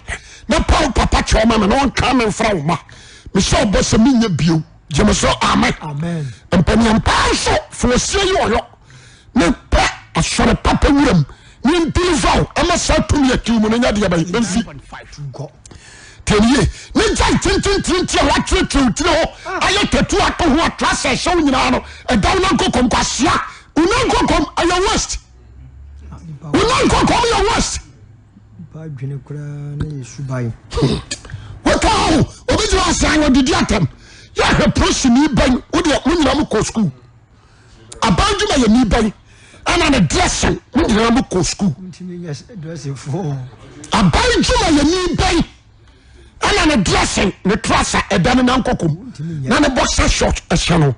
na pa wo papa kyɛ ɔma me na ɔnka me mfra wo ma mehyɛ ɔbɔ sɛ menyɛ bio gye me so amen mpaniampaa nso fa ɔsie yi ɔyɔ ne pɛ asɔre papa wuram. Ne deliver wo ɛma saa tumi akyi mu no nyɛ deɛ bɛyɛ mfi. Tiɛnie ne gya ntententinti a wakyerɛkyerɛ wo tiri ho ayɛ tatu ato ho atra sɛ ɛhyɛ wo nyinaa no ɛda wo nankokom kwasia wo nankokom ɛyɛ waste wo nankokom yɛ waste. Woka ho obi gyina asan wɔdidi atɛm yɛhwɛ prosini bɛn wodeɛ mo nyinaa mo kɔ sukuu. Aban dwumayɛni bɛn ɛna ne dressing mo nyinaa mo kɔ sukuu. Aban dwumayɛni bɛn ɛna ne dressing ne trouser ɛda ne nan kɔkɔm na ne boxer short ɛhyɛ no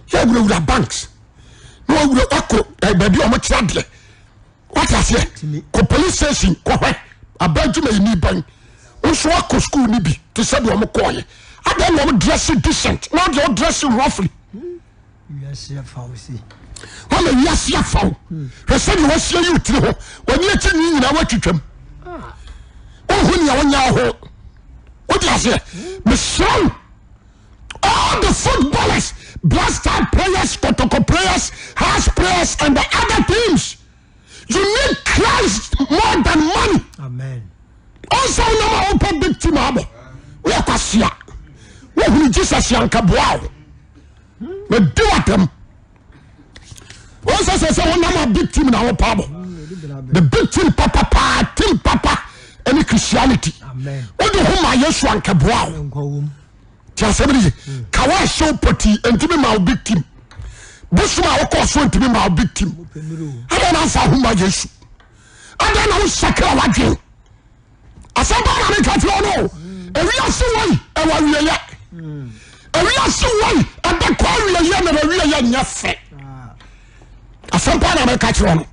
yɛ wurawura banks na wawura wakɔ eh, baabi a wɔkyerɛ adeɛ wate aseɛ kɔ police station kɔhwɛ aban dwumayɛni bɛn nso wakɔ sukuu no bi te sɛ deɛ wɔn kɔɔyɛ adan na wɔn dress decent na ɔdeɛ ɔdress roughly. Wama wiase afa wo. Hwɛ sɛdeɛ wasie yi wo tiri ho. W'ani akyi nwi nyinaa woatwitwam. Wohu nea wonya ho. Wode aseɛ. Mesrɛ wo. All the footballers, Black Star players, Kotoko players, House players and the other teams. You need Christ more than money. Amen. Ɔnsɛ wo nam a wopɛ big team abɔ. Woyɛ kwasia. Wohunu Jesus yanka boa wo. Medi w'atɛm. Ɔnsɛ sɛ sɛ wonam a big team na wopɛ abɔ. The big team papa paa team papa ɛne Christianity. Wode ho ma Yesu anka boa wo. Ti asɛm no ye. Ka wa hyɛ wo pɔtii ntumi ma wo big team. Bosom a wokɔɔ so ntumi ma wo big team. Adɛn na amfa ho ma Yesu? Adɛn na wosakra w'adwene? Asɛm paa na meka kyerɛ no. Ewiase wei ɛwɔ awieyɛ. Ewiase wei ɛbɛkɔ awieyɛ na awieyɛ nyɛ fɛ. Asɛm paa na meka kyerɛ no.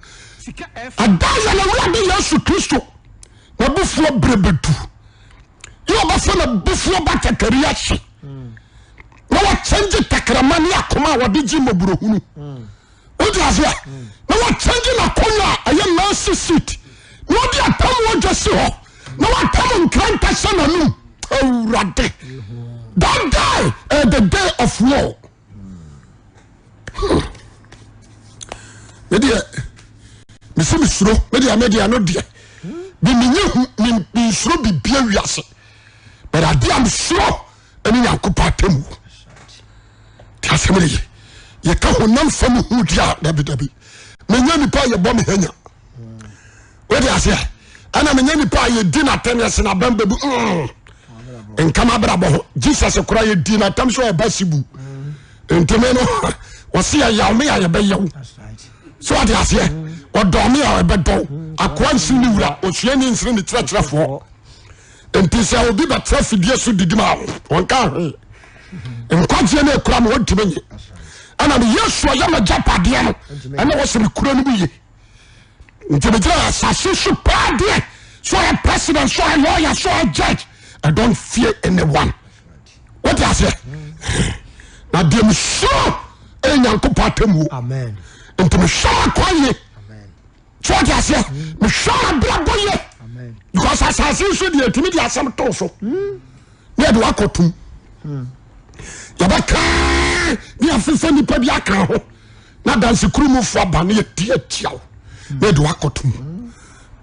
Ɛda yɛ na Awurade Yesu Kristo n'abufuo bere bɛdu. Yɛ ɔbɛfa n'abufuo batakari ahye na wakyɛngye tɛkrɛma ne akoma a wɔde gye mmɔborɔhunu. Wode aseɛ na wakyɛngye n'akonnwa a ɛyɛ mercy seat na ɔde atam ɔdwa si hɔ na watam nkrantɛ hyɛ n'anum. Awurade, that day is the day of war. Medeɛ mesi mesuro medeɛ medeɛ no deɛ memenye hu mensuro bibia wiase but adeɛ a mesuro ɛne Nyankopɔn atemmuo. Ti asɛm no ye. Yɛka honam fam hu di a dabi dabi. Menyɛ nipa a yɛbɔ me hanya. Wode aseɛ ɛna menyɛ nipa a yɛdi n'atɛm yɛse n'abam bɛbu mm. Nka m'abrabɔ ho. Jesus kora yɛdi n'atɛm so ɔba sibu. Nti me no wɔse yɛyaw me a yɛbɛyɛw. So wode aseɛ ɔdɔ me a ɛbɛdɔw. Akoa nsiri ne wura, osuani nsiri ne kyerɛkyerɛfoɔ. Nti sɛ obi bɛtena fidie so didi ma wɔnka hwee. Nkwagyeɛ no ekura ma wɔntumi nye. Ɛna me Yesu ɔyɛ m'agyapadeɛ no ɛna wɔsɛ me kura no mu ye. Nti megyina asase so paa deɛ so ɔyɛ president so ɔyɛ lawyer so ɔyɛ judge I don't fear anyone. Wote aseɛ? Na deɛ mesuro ɛyɛ Nyankopɔn atemmuo. Nti mehwɛ m'akwan yie. So wote aseɛ? Mehwɛ m'abrabɔ yie. Because asase so deɛ ɛtumi de asɛm too so. Ne yɛde wakɔtom. Yɛbɛka ne yɛafefa nnipa bi aka ho. Na danse kuru mu fo aba ne yɛdi atia wo. Ne yɛde wakɔtom.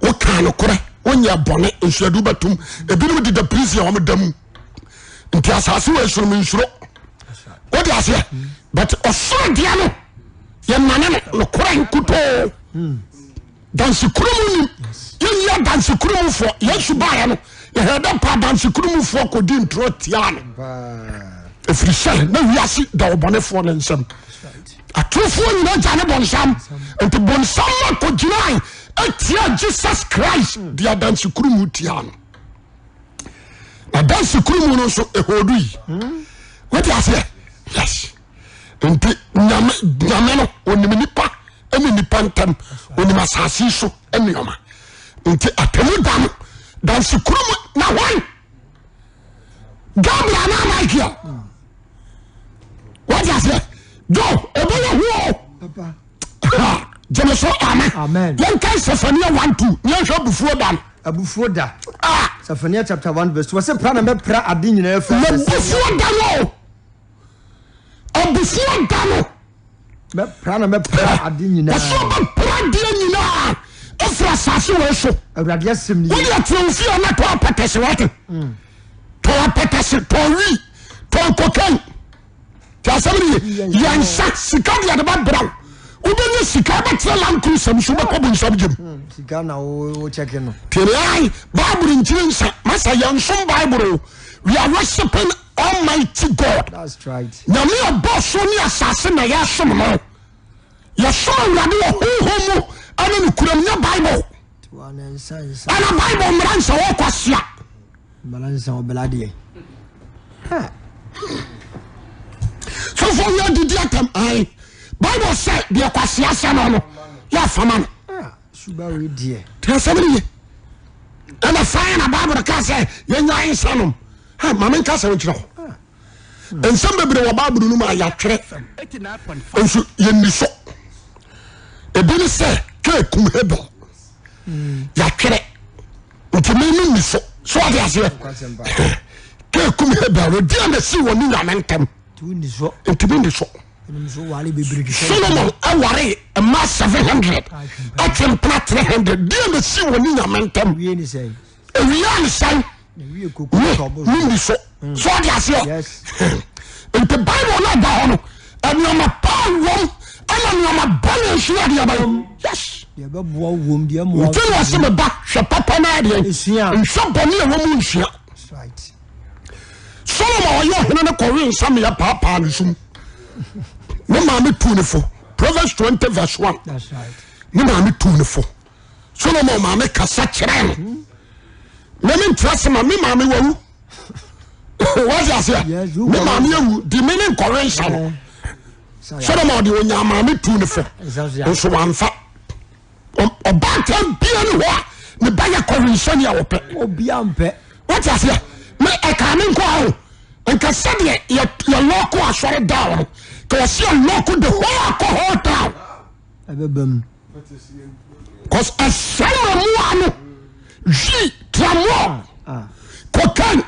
Wokaa nokorɛ wonyɛ bɔne nso yɛde wobɛtom. Ebinom deda prison a wɔda mu. Nti asase wɔ esoro mu nsuro. Wode aseɛ? But ɔsoro deɛ no yɛnane no nokorɛ nkutoo. Dansekuro mu nim yɛnni adansekuro mu foɔ. Yesu baeɛ no yɛhwɛ dɛ pa adansekuro mu foɔ kɔdi ntorɔ tiaa no. Ɛfiri sɛ na wiase da ɔbɔnefoɔ no nsam. Atorofoɔ nyinaa gya ne bonsam. Nti bonsam no kɔgyinae atia Jesus Christ de adansekuro mu tiaa no. Na dansekuro mu no nso ɛhɔɔdu yi. Wote aseɛ? Yes. Nti nyame nyame no onim nipa ne nipa ntam onim asase so nneɛma nti atemu da no dansekuro mu na hwan Gabriel anaa Michael wọ́n ti aseɛ jo ebe yɛ hu o gyeme so amen yɛn kan Sefania 1:2 ní yɛn hwɛ abufuo da no. Abufuo da. Ah. Sefania chapter 1 verse 2 wɔsɛ pra na mɛpra ade nyinaa afiri asase. Abufuo da no abufuo da no. Mɛpra na mɛpra ade nyinaa. Wɔsɛ ɔbɛpra adeɛ nyinaa. afiri asase wei so. Awurade asɛm nie. Wode atena wo fie na tɔ apɛtɛse wate. Tɔ apɛtɛse, tɔ wi, tɔ kokain. Ti asɛm no ye. Yɛ nsa sika deɛ de bɛbrɛ wo. Wobɛnya sika wobɛtena land cruiser mu so wobɛkɔ bonsam gyem. Sika na wo check no. Tiɛni ai Bible nkyiri nsa. Masa yɛnsom Bible o. We are worshiping Almighty God. That's right. Nyame ɔbɔ soro ne asase na yɛsom no. Yɛsom Awurade wɔ honhom mu ɛne nokorɛm nyɛ Bible. Ɛna Bible mmara nsa wɔ kwasia. Mmara nsa ɔbɛla deɛ. Sɔfo yɛ didi atam ayi. Bible sɛ deɛ kwasia sɛ no no yɛ afama no. Suba wei deɛ. Tí asɛm ni yɛ. Ɛna fan na Bible ka sɛ yɛnya nsa nom. Ha maame nka sɛ nkyerɛ hɔ. Nsɛm bebree wɔ Bible no mu a yɛatwerɛ nso yɛnni so. Ebi ne sɛ Kain kum Habel. Yɛatwerɛ nti me no nni so. So ɔde aseɛ. Kain kum Habel no deɛ na si wɔ ne nyame ntam. Nti me nni so. Solomon aware mmaa 700 atwe mpena 300 deɛ na si wɔ ne nyame ntam. Ewia ne sɛn? Ne ne nni so. So ɔde aseɛ. Nti Bible no ɛda hɔ no nneɛma pa wɔm ɛna nneɛma bɔne nso yɛ adeɛ bɛyɛ. Yes. Nti na ɔsɛ me ba hwɛ papa no adeɛ nhwɛ bɔne a ɛwɔ mu nsua. Solomon ɔyɛ ɔhene no kɔwe nsa meɛ paapaa ne sum. Ne maame tuu ne fo. Proverbs 20 verse 1. Ne maame tuu ne fo. Solomon maame kasa kyerɛ no na me ntra se ma me maame wawu wate aseɛ me maame awu di me ne nkɔwe nsa no Solomon de onya maame tu ne fo nso wamfa ɔbaatan bia ne hɔ a ne ba yɛ kɔwe nsa ni a wɔpɛ wate aseɛ me ɛka me nkɔ ho nka sɛdeɛ yɛ lɔko asɔre down no ka wɔsi yɛ lɔko the whole alcohol down ɛbɛba mu. Cause ɛsɛe mmoa no hwi tramɔ cocaine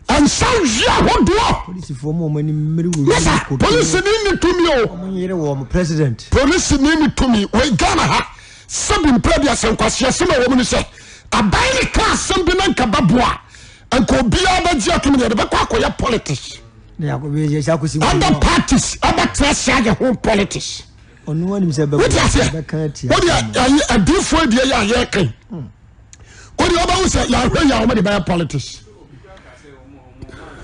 nsa hwi ahodoɔ. Polisifoɔ mu wɔn ani mmiri wɔ Masa polisi ni ni tumi o. Wɔn yere wɔn president. Polisi ni ni tumi wɔ Ghana ha sɛbi mpere bi asɛm kwasi asɛm a wɔn ni sɛ aban ne ka asɛm bi na nka bɛboa nka obiara bɛgye atum deɛ de bɛkɔ akɔyɛ politics. Other parties ɛbɛtena se ayɛ ho politics. Wote aseɛ wode ayi adiifoɔ deɛ yɛ a yɛka wode wobɛhu sɛ yɛahwɛ yɛ a wɔde bɛyɛ politics.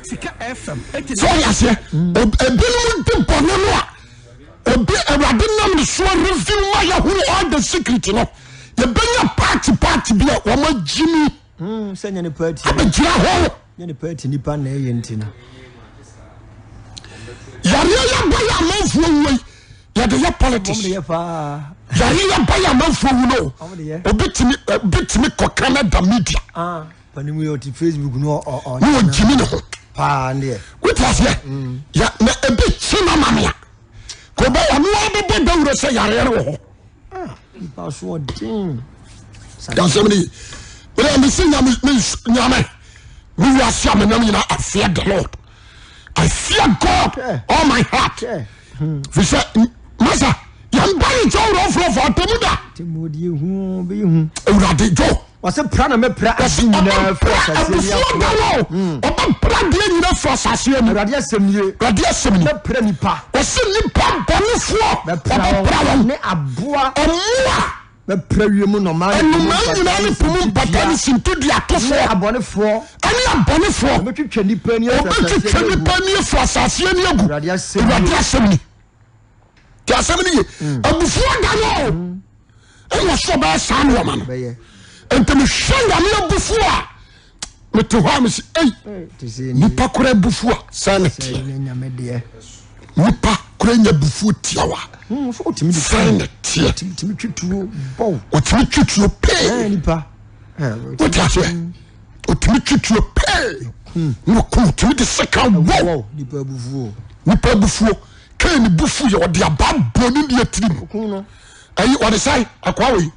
Sɛ ɔde aseɛ ebinom di bɔne no a obi awurade nam ne so review ma yɛhunu all the secret no yɛbɛnya party party bi a wɔn agyimi. Hmm, sɛ nyɛ ne party. Abɛgyina hɔ. Nyɛ ne party nipa na ɛyɛ nti no. Yareɛ yɛ ba yɛ amanfoɔ wuo yi yɛde yɛ politics. Wɔn de yɛ paa. Yareɛ yɛ ba yɛ amanfoɔ wu no. Wɔn de yɛ. Obi tumi obi tumi kɔ Canada media. Ah, panimu yɛ ɔte Facebook no ɔ ɔ. Ne ɔgyimi ne ho. Paa ne deɛ. Wote aseɛ? Mm. Ya na ebi kyi na mamea. Kò bɛ ɔno abɛbɔ dawuro sɛ yareɛ no wɔ hɔ. Ah, nipa so ɔden. Dasɛm ni wọ́n mi si nyame mi nyame mi wi ase a mi nam nyina I fear the Lord I fear God all my heart fi sɛ masa yɛn ba ne kyɛw rɔfrɔfo atɛmu da. Awurade dwo. Wɔsɛ pra na mɛpra ade nyinaa firi asase ani abufuo da wɔ hmm. ɔbɛpra deɛ nyinaa firi asase ani. Awurade asɛm nie. Awurade asɛm nie. Mɛpra nipa. Wɔsɛ nipa bɔnefoɔ ɔbɛpra wɔn. Ne aboa. Mmoa. Mɛpra wiem nnomaa ne po mu mpataa nyinaa ne po mu mpataa ne sintiduatofoɔ. Ne abɔnefoɔ. Ɛne abɔnefoɔ. Ɔbɛtwitwa nipa ani afiri asase ani agu. Ɔbɛtwitwa nipa ani afiri asase ani agu. Awurade asɛm nie. Awurade asɛm nie. Ti asɛm no ye. Hmm. Abufuo da no o. Hmm. Ɛna ɔsɛ ɔbɛyɛ saa nneɛma no. Nti mehwɛ Nyame abufuo a mete hɔ a mesi ei nipa kora abufuo a sɛ ne teɛ. Nipa kora nya abufuo tiawa hmm, sɛ ne teɛ. Ɔtumi twi tuo pee. Wote aseɛ? Ɔtumi twi tuo pee. Na ɔkum ɔtumi de sika wɔ. Nipa abufuo. Kain bo fu yɛ ɔde aba bɔ ne nua tirim. Ɛyi ɔde sɛn akoa wei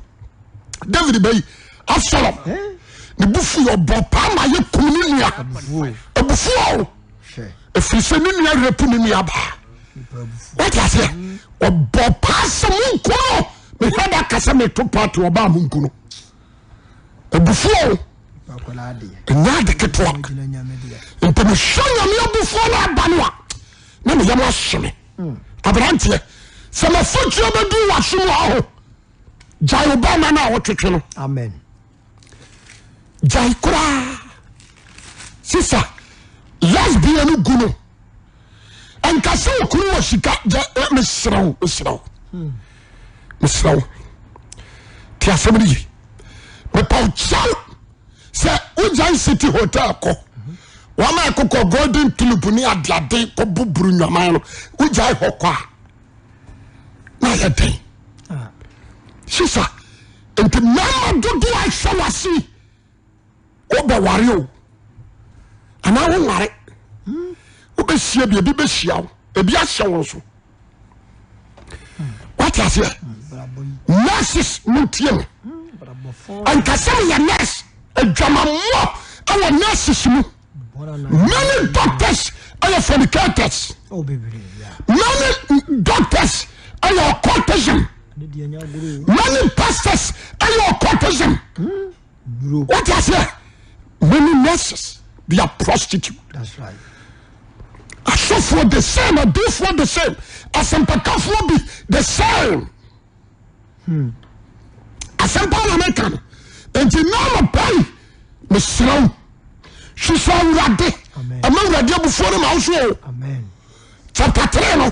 David bɛyi Absalom ne bo fu yɛ ɔbɔ paa ma yɛ kum ne nua. Abufuo o. Efiri sɛ ne nua repu ne nua baa. Wate aseɛ ɔbɔ paa sɛ mo nko no. Mehwɛ da ka sɛ meto party ɔbaa mo nku no. Abufuo ɛnyɛ ade ketewa. Nti mehwɛ Nyame abufuo no aba no a na meyam ahye me. Hmm. Aberanteɛ sɛ mafotuo bɛdu w'aso mu aho gyae wo bɛma no a wotwetwe no. Amen. Gyae koraa. Sisa lesbian no gu no. Nka sɛ okunu wɔ sika gya eh, mesrɛ wo mesrɛ wo mesrɛ wo te asɛm no ye mepa wo kyɛw sɛ wogyae city hotel kɔ wɔn a ɛkokɔ golden tulip ne adeade kɔbɔ buru nwaman no wogyae hɔ kɔ a na ayɛ den sisa nti mmarima dodoɔ a ɛhyɛ wase wobɛware o anaa wonware wobɛhyia bi ebi bɛhyia wo ebi ahyɛ wo nso wate aseɛ nurses montie me ɛnka sɛ meyɛ nurse adwamammɔ ɛwɔ nurses mu many doctors ɛyɛ fornicators many doctors ɛyɛ occultism many pastors ɛyɛ occultism What I say? Many nurses they are prostitute. That's right. Asɔfoɔ the same, adiifoɔ the same, asɛmpakafoɔ bi the same. Hmm. Asɛmpa na meka no. Nti na anɔpa yi mesrɛ wo hwehwɛ Awurade. Ɛma Awurade abufuo no ma wo so o. Chapter 3 no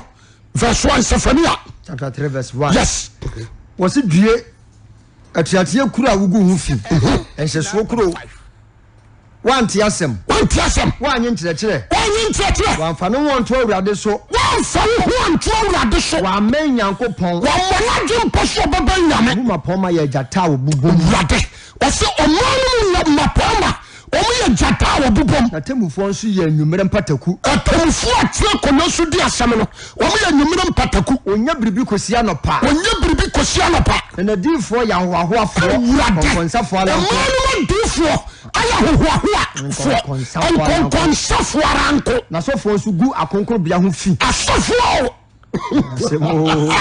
verse 1 Sefania. Chapter 3 verse 1. Yes. Wɔsi due Atuateɛ kuro a wogu ho fi. Nhyɛsoɔ kuro. Woante asɛm. Woante asɛm. Woanye nkyerɛkyerɛ. Woanye nkyerɛkyerɛ. Wamfa ne ho anto Awurade so. Wamfa wo ho anto Awurade so. Wammɛn Nyankopɔn. Wammɔ n'adwene mpo sɛ ɔbɛbɛn Nyame. Mu mmapɔmma yɛ agyata a wɔbobom. Awurade, ɔse ɔman no mu yɛ mmapɔmma, wɔn yɛ gyata a wɔbobom. N'atemmufoɔ nso yɛ anwummerɛ mpataku. Atemmufoɔ a tena akonnwa so di asɛm no, wɔn yɛ anwummerɛ mpataku. Wɔnnya biribi kɔsi anɔpa. Wɔnnya biribi kɔsi anɔpa. Na n'adiyifoɔ yɛ ahohoahoafoɔ, Awurade, nkɔnkɔnsafoɔ ara nko. ɔman no mu adiyifoɔ ayɛ ahohoahoafoɔ, nkɔnkɔnsafoɔ ara nko. N'asɔfoɔ nso gu akronkronbea ho fi. Asɔfoɔ o. Asɛm o.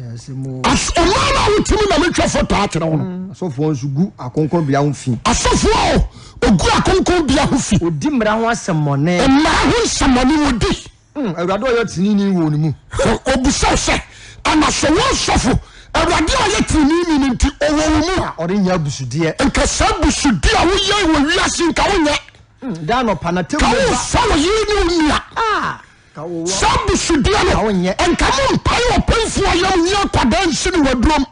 Asɛm o. As ɔman no a wotumi na metwa foto akyerɛ wo no. Asɔfoɔ nso gu akronkronbea ho fi. Asɔfoɔ o, ogu akronkronbea ho fi. Wɔdi mmara ho asɛmmɔne. Mmara ho nsɛmmɔne wɔdi. Hmm, Awurade a ɔyɛ teneneeni wɔ ne mu. Ɔbisa wo sɛ, Ana sɛ wo sɔfo, Awurade a ɔyɛ teneneeni no nti, ɔwɔ wo mu? A ɔrenyɛ abusudeɛ. Nka saa abusudeɛ a woyɛ wɔ wiase nka wonyɛ. Hmm, daa anɔpa n'atemmuo Ka ba. womfa wo yere ne wo nua. Ah, ka wo wɔ. Saa abusudeɛ no, Ka wonyɛ. nka mompae ɔpemfoɔ yam nyi akwadaa nsi no wadurom.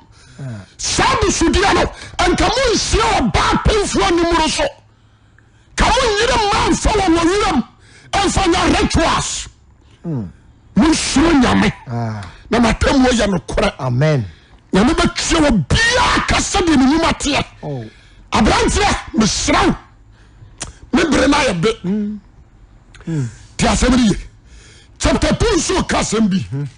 Saa abusudeɛ no, nka monsie ɔbaa pemfoɔ animuro so. Ka mo nyere mma mfa wɔn wɔ wuram mfa nya rituals. Monsuro Nyame ah. na n'atemmuo yɛ nokorɛ. Amen. Nyame bɛtua wɔ biara ka sɛdeɛ ne nnwuma teɛ. Oh. Aberanteɛ mesrɛ wo me bere no ayɛ be. Mm. Mm. Te asɛm no ye. Chapter 2 nso ka asɛm bi. Mm.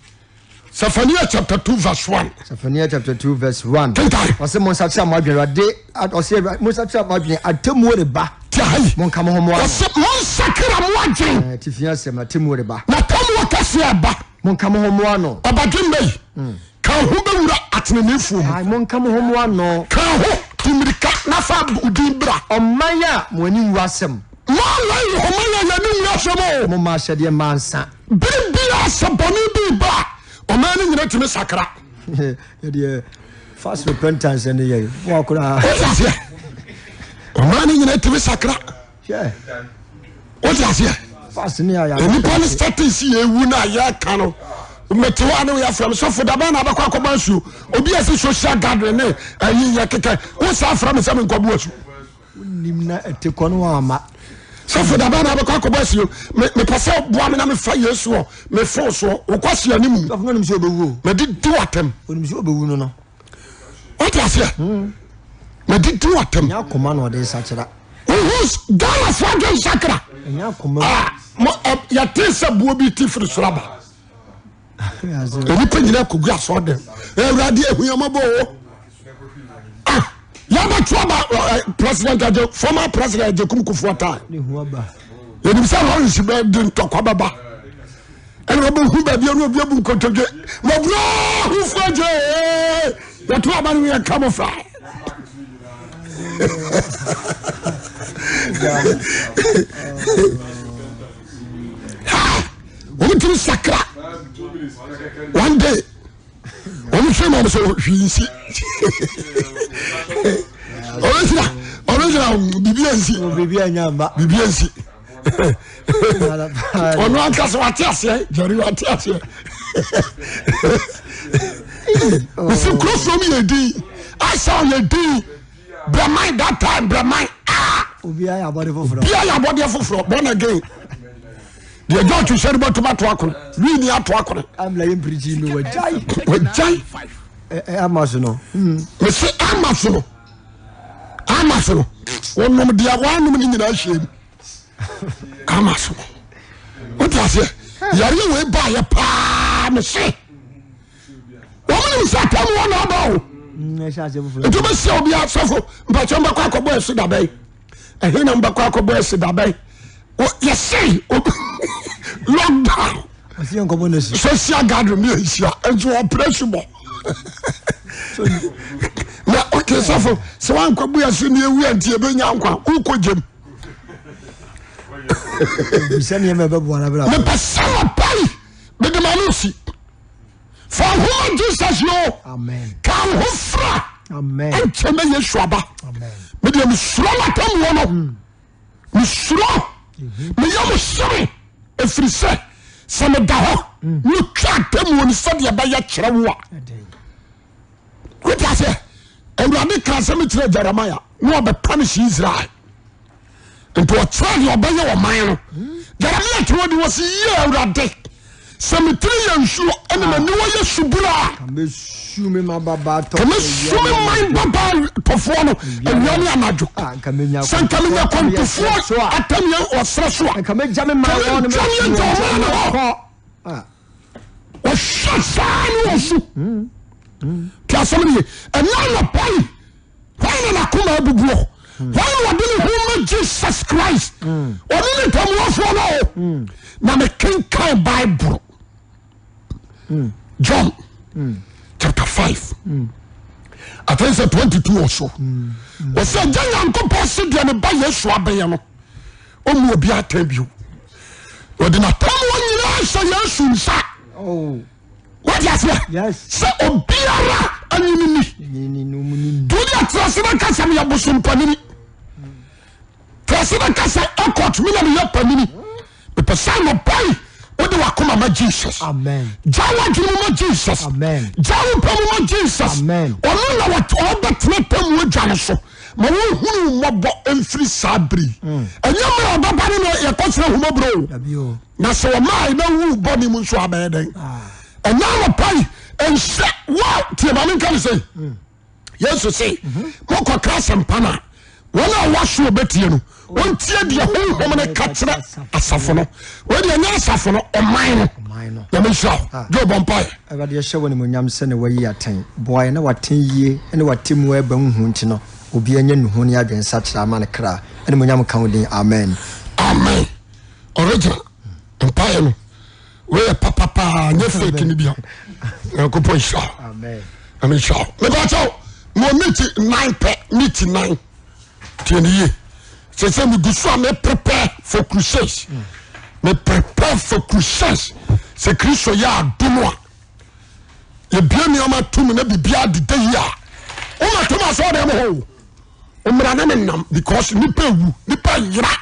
Sefania chapter 2 verse 1. Sefania chapter 2 verse 1. Kenkan. Ɔsɛ mo nsakyera mo adwene Awurade ɔsɛ mo nsakyera mo adwene atemmuo reba. Ti ha yi. Mo nka mo ho mo ano. Ɔsɛ mo nsakra mo adwene. Ɛɛ tifi asɛm atemmuo reba. Na atemmuo kɛseɛ ɛba. Mo nka mo ho mo ano. Ɔbadwemma yi. Hmm. Ka ho bɛwura ateneneefoɔ mu. Ayi mo nka mo ho mo ano. Ka ho tu mirika na fa odin bra. Ɔman a mo ani nwu asɛm. Mo alan ɔman a yɛn ani nwu asɛm o. Mo ma ahyɛdeɛ mma nsa. Bere biara sɛ bɔne bi reba a, ɔman no nyina tumi sakra. Yɛdeɛ fast repentance ne yɛ boa koraa. Wote aseɛ? Ɔman no nyina tumi sakra. Wote aseɛ? Fast ne ayɛ. Nnipa no starting si yɛwu no a yɛka no mete hɔ a ne woyɛ frɛ me sɔfo da bɛn na abɛkɔ akɔbɔ asuo obi a sɛ social gathering ne ayi yɛ kekɛ wo saa frɛ me sɛ menkɔbo asu Wonim na ɛte kɔ no ama. Sɔfo dabɛn na abɛkɔ akɔbɔ asuo. Mepɛ sɛ boa me na mefa Yesu wɔ me fon soɔ. Wokɔ ahyia ne mu. Sɔfo no onim sɛ ɔbɛwu o. Mede di w'atɛm. Onim sɛ ɔbɛwu no no. Wote aseɛ? Hmm. Mede di w'atɛm. Ɛnyɛ akoma na ɔde nsakyera. Wohu Ghanafoɔ adwe nsakra. Ɛnyɛ akoma. Ah, yɛte sɛ buo bi ti firi soro aba. Nnipa nyinaa kɔgu asɔɔ dɛm. Awurade ahuamɔbɔ o. Ah, yɛbɛto aba eh, president agye former president Agyekum Kufuor time. Yɛnim sɛ Lawrence bɛ de ntɔkwa bɛba. Ɛna wɔbɛhu baabi ɛna obi abu nkotodwe. Mɔbura ahofo agye. Yɛto aba no yɛ camouflage. Wɔn tumi sakra one day. Wɔn hwɛ mu wɔn sɛ hwii nsi. Original original bibi nsi. Bibi nsi. Ɔno ankasa wate aseɛ Jerry wate aseɛ. Mesi kuro fam yɛ din asa yɛ din brɛman that time brɛman ah. Obiara yɛ abɔde foforɔ. Obiara yɛ abɔdeɛ foforɔ born again. Deɛ George sɛ no bɛtumi ato akono wii ni ato akono. Amla yɛ mpirikyi no wagyae. Wagyae. Ama so no. Mesi ama so no. Ama so no. Wɔnom deɛ wɔanom no nyinaa hyɛ mu. Ama so no. Wote aseɛ? Yareɛ wei baayɛ paa mese. Wɔn nim sɛ atam wɔ na aba o. Nti wobɛhyia obi asɔfo mpakyɛ mbɛkɔ akɔbɔ ɛso dabɛn. Ɛhe na mbɛkɔ akɔbɔ ɛso dabɛn. Yɛse lockdown. Social gathering mi nhyia nso ɔpere subɔ. Na ɔte sɔfo sɛ wankɔ bu ɛso ne ewu ɛnti ebenya nkwa wokɔ gyem. Mepɛ sɛ mapa yi mede ma no si. Fa wo ho ma Jesus yo. Ka wo ho fra. Ɛnkyɛ na Yesu aba. Medeɛ mesuro n'atemmuo no. Mm. Mesuro. Mm-hmm. Meyɛ mo hyere ɛfiri sɛ sɛ meda hɔ mm. metwa atemmuo no sɛdeɛ ɛbɛyɛ kyerɛ wo a. Wote aseɛ? Awurade ka asɛm kyerɛ Jeremiah na ɔbɛpanish Israel. Nti ɔkyerɛ deɛ ɔbɛyɛ ɔman no. Jeremiah te hɔ de wɔsi yie Awurade sɛ me tiri yɛ nsuo ɛna m'aniwa yɛ subura a. Kàmɛsu mi ma baba tɔfoɔ kàmɛsu mi man baba tɔfoɔ no awia ne anadwo. Sɛ nka menya kwantufoɔ atɛneɛ ɔserɛ so a. Nka mɛgya me man wɔn no hɔ. Ɔhwɛ saa ne ɔsu. Ti asɛm no ye. Ɛnɛ anɔpa yi, hwan na n'akoma abubuɔ? Hwan na ɔde ne ho ma Jesus Christ? Ɔne ne ntamuafoɔ no o. Na mekenkan Bible. John chapter 5. I think sɛ 22 or so. Ɔsɛ gya Nyankopɔn se deɛ ne ba Yesu abɛyɛ no. Ɔmmu obi atɛn bio. Ɔde n'atemmuo nyinaa hyɛ Yesu nsa. Oh. Wate aseɛ? Sɛ obiara anyini ni. Nti wode atrase na ka sɛ meyɛ bosompanini. Trase na ka sɛ ɛkɔt me na meyɛ panini. Mepɛ sɛ anɔpa yi wode wakoma ma Jesus. Gya w'adwene mu ma Jesus. Gya wo pɛ mu ma Jesus. Ɔno na ɔbɛtena tɛmu adwa no so ma wɔhunu mmɔbɔ mfiri saa bere yi. Mm. Ɛnyɛ mmerɛ ɔbɛba no na yɛkɔsrɛ humɔborɔ o. Na sɛ ɔmaa na wu bɔne mu nso abɛyɛ dɛn? Ah. Ɛnyɛ anɔpa yi nhyɛ wa tie ma menka ne sɛ mm. Yesu se mokɔka asɛmpa no a wɔn a wɔaso wɔbɛtie no wɔntie deɛ honhom no ka kyerɛ asafo no. Wei deɛ ɛnyɛ asafo no, ɔman no. Nyame nhyira wo. Ah. Joe bɔ mpaeɛ. Awurade yɛhyɛ wo animuonyam sɛ ne wayi atɛn. Boa yɛn na w'atɛn yie ne w'atemmuo a ɛba nhu nti no, obiara nya nnuho ne adwensakyera ama ne kra. Animuonyam nka wo din. Amen. Amen. Original mpaeɛ no. Wei yɛ papa paa nyɛ fake ni bia. Nyankopɔn nhyira wo. Nyame nhyira wo. Meba kyɛw mo meet nine pɛ meet nine. Tie ne yie. Sɛ sɛ megu so a me prepare for crusades. Me prepare for crusades. Sɛ Kristo yɛ adom a yɛbie nneɛma tom na biribiara deda yie a woma tom asɔre dɛm hɔ o. Mmara ne me nam because nipa ewu nipa yera.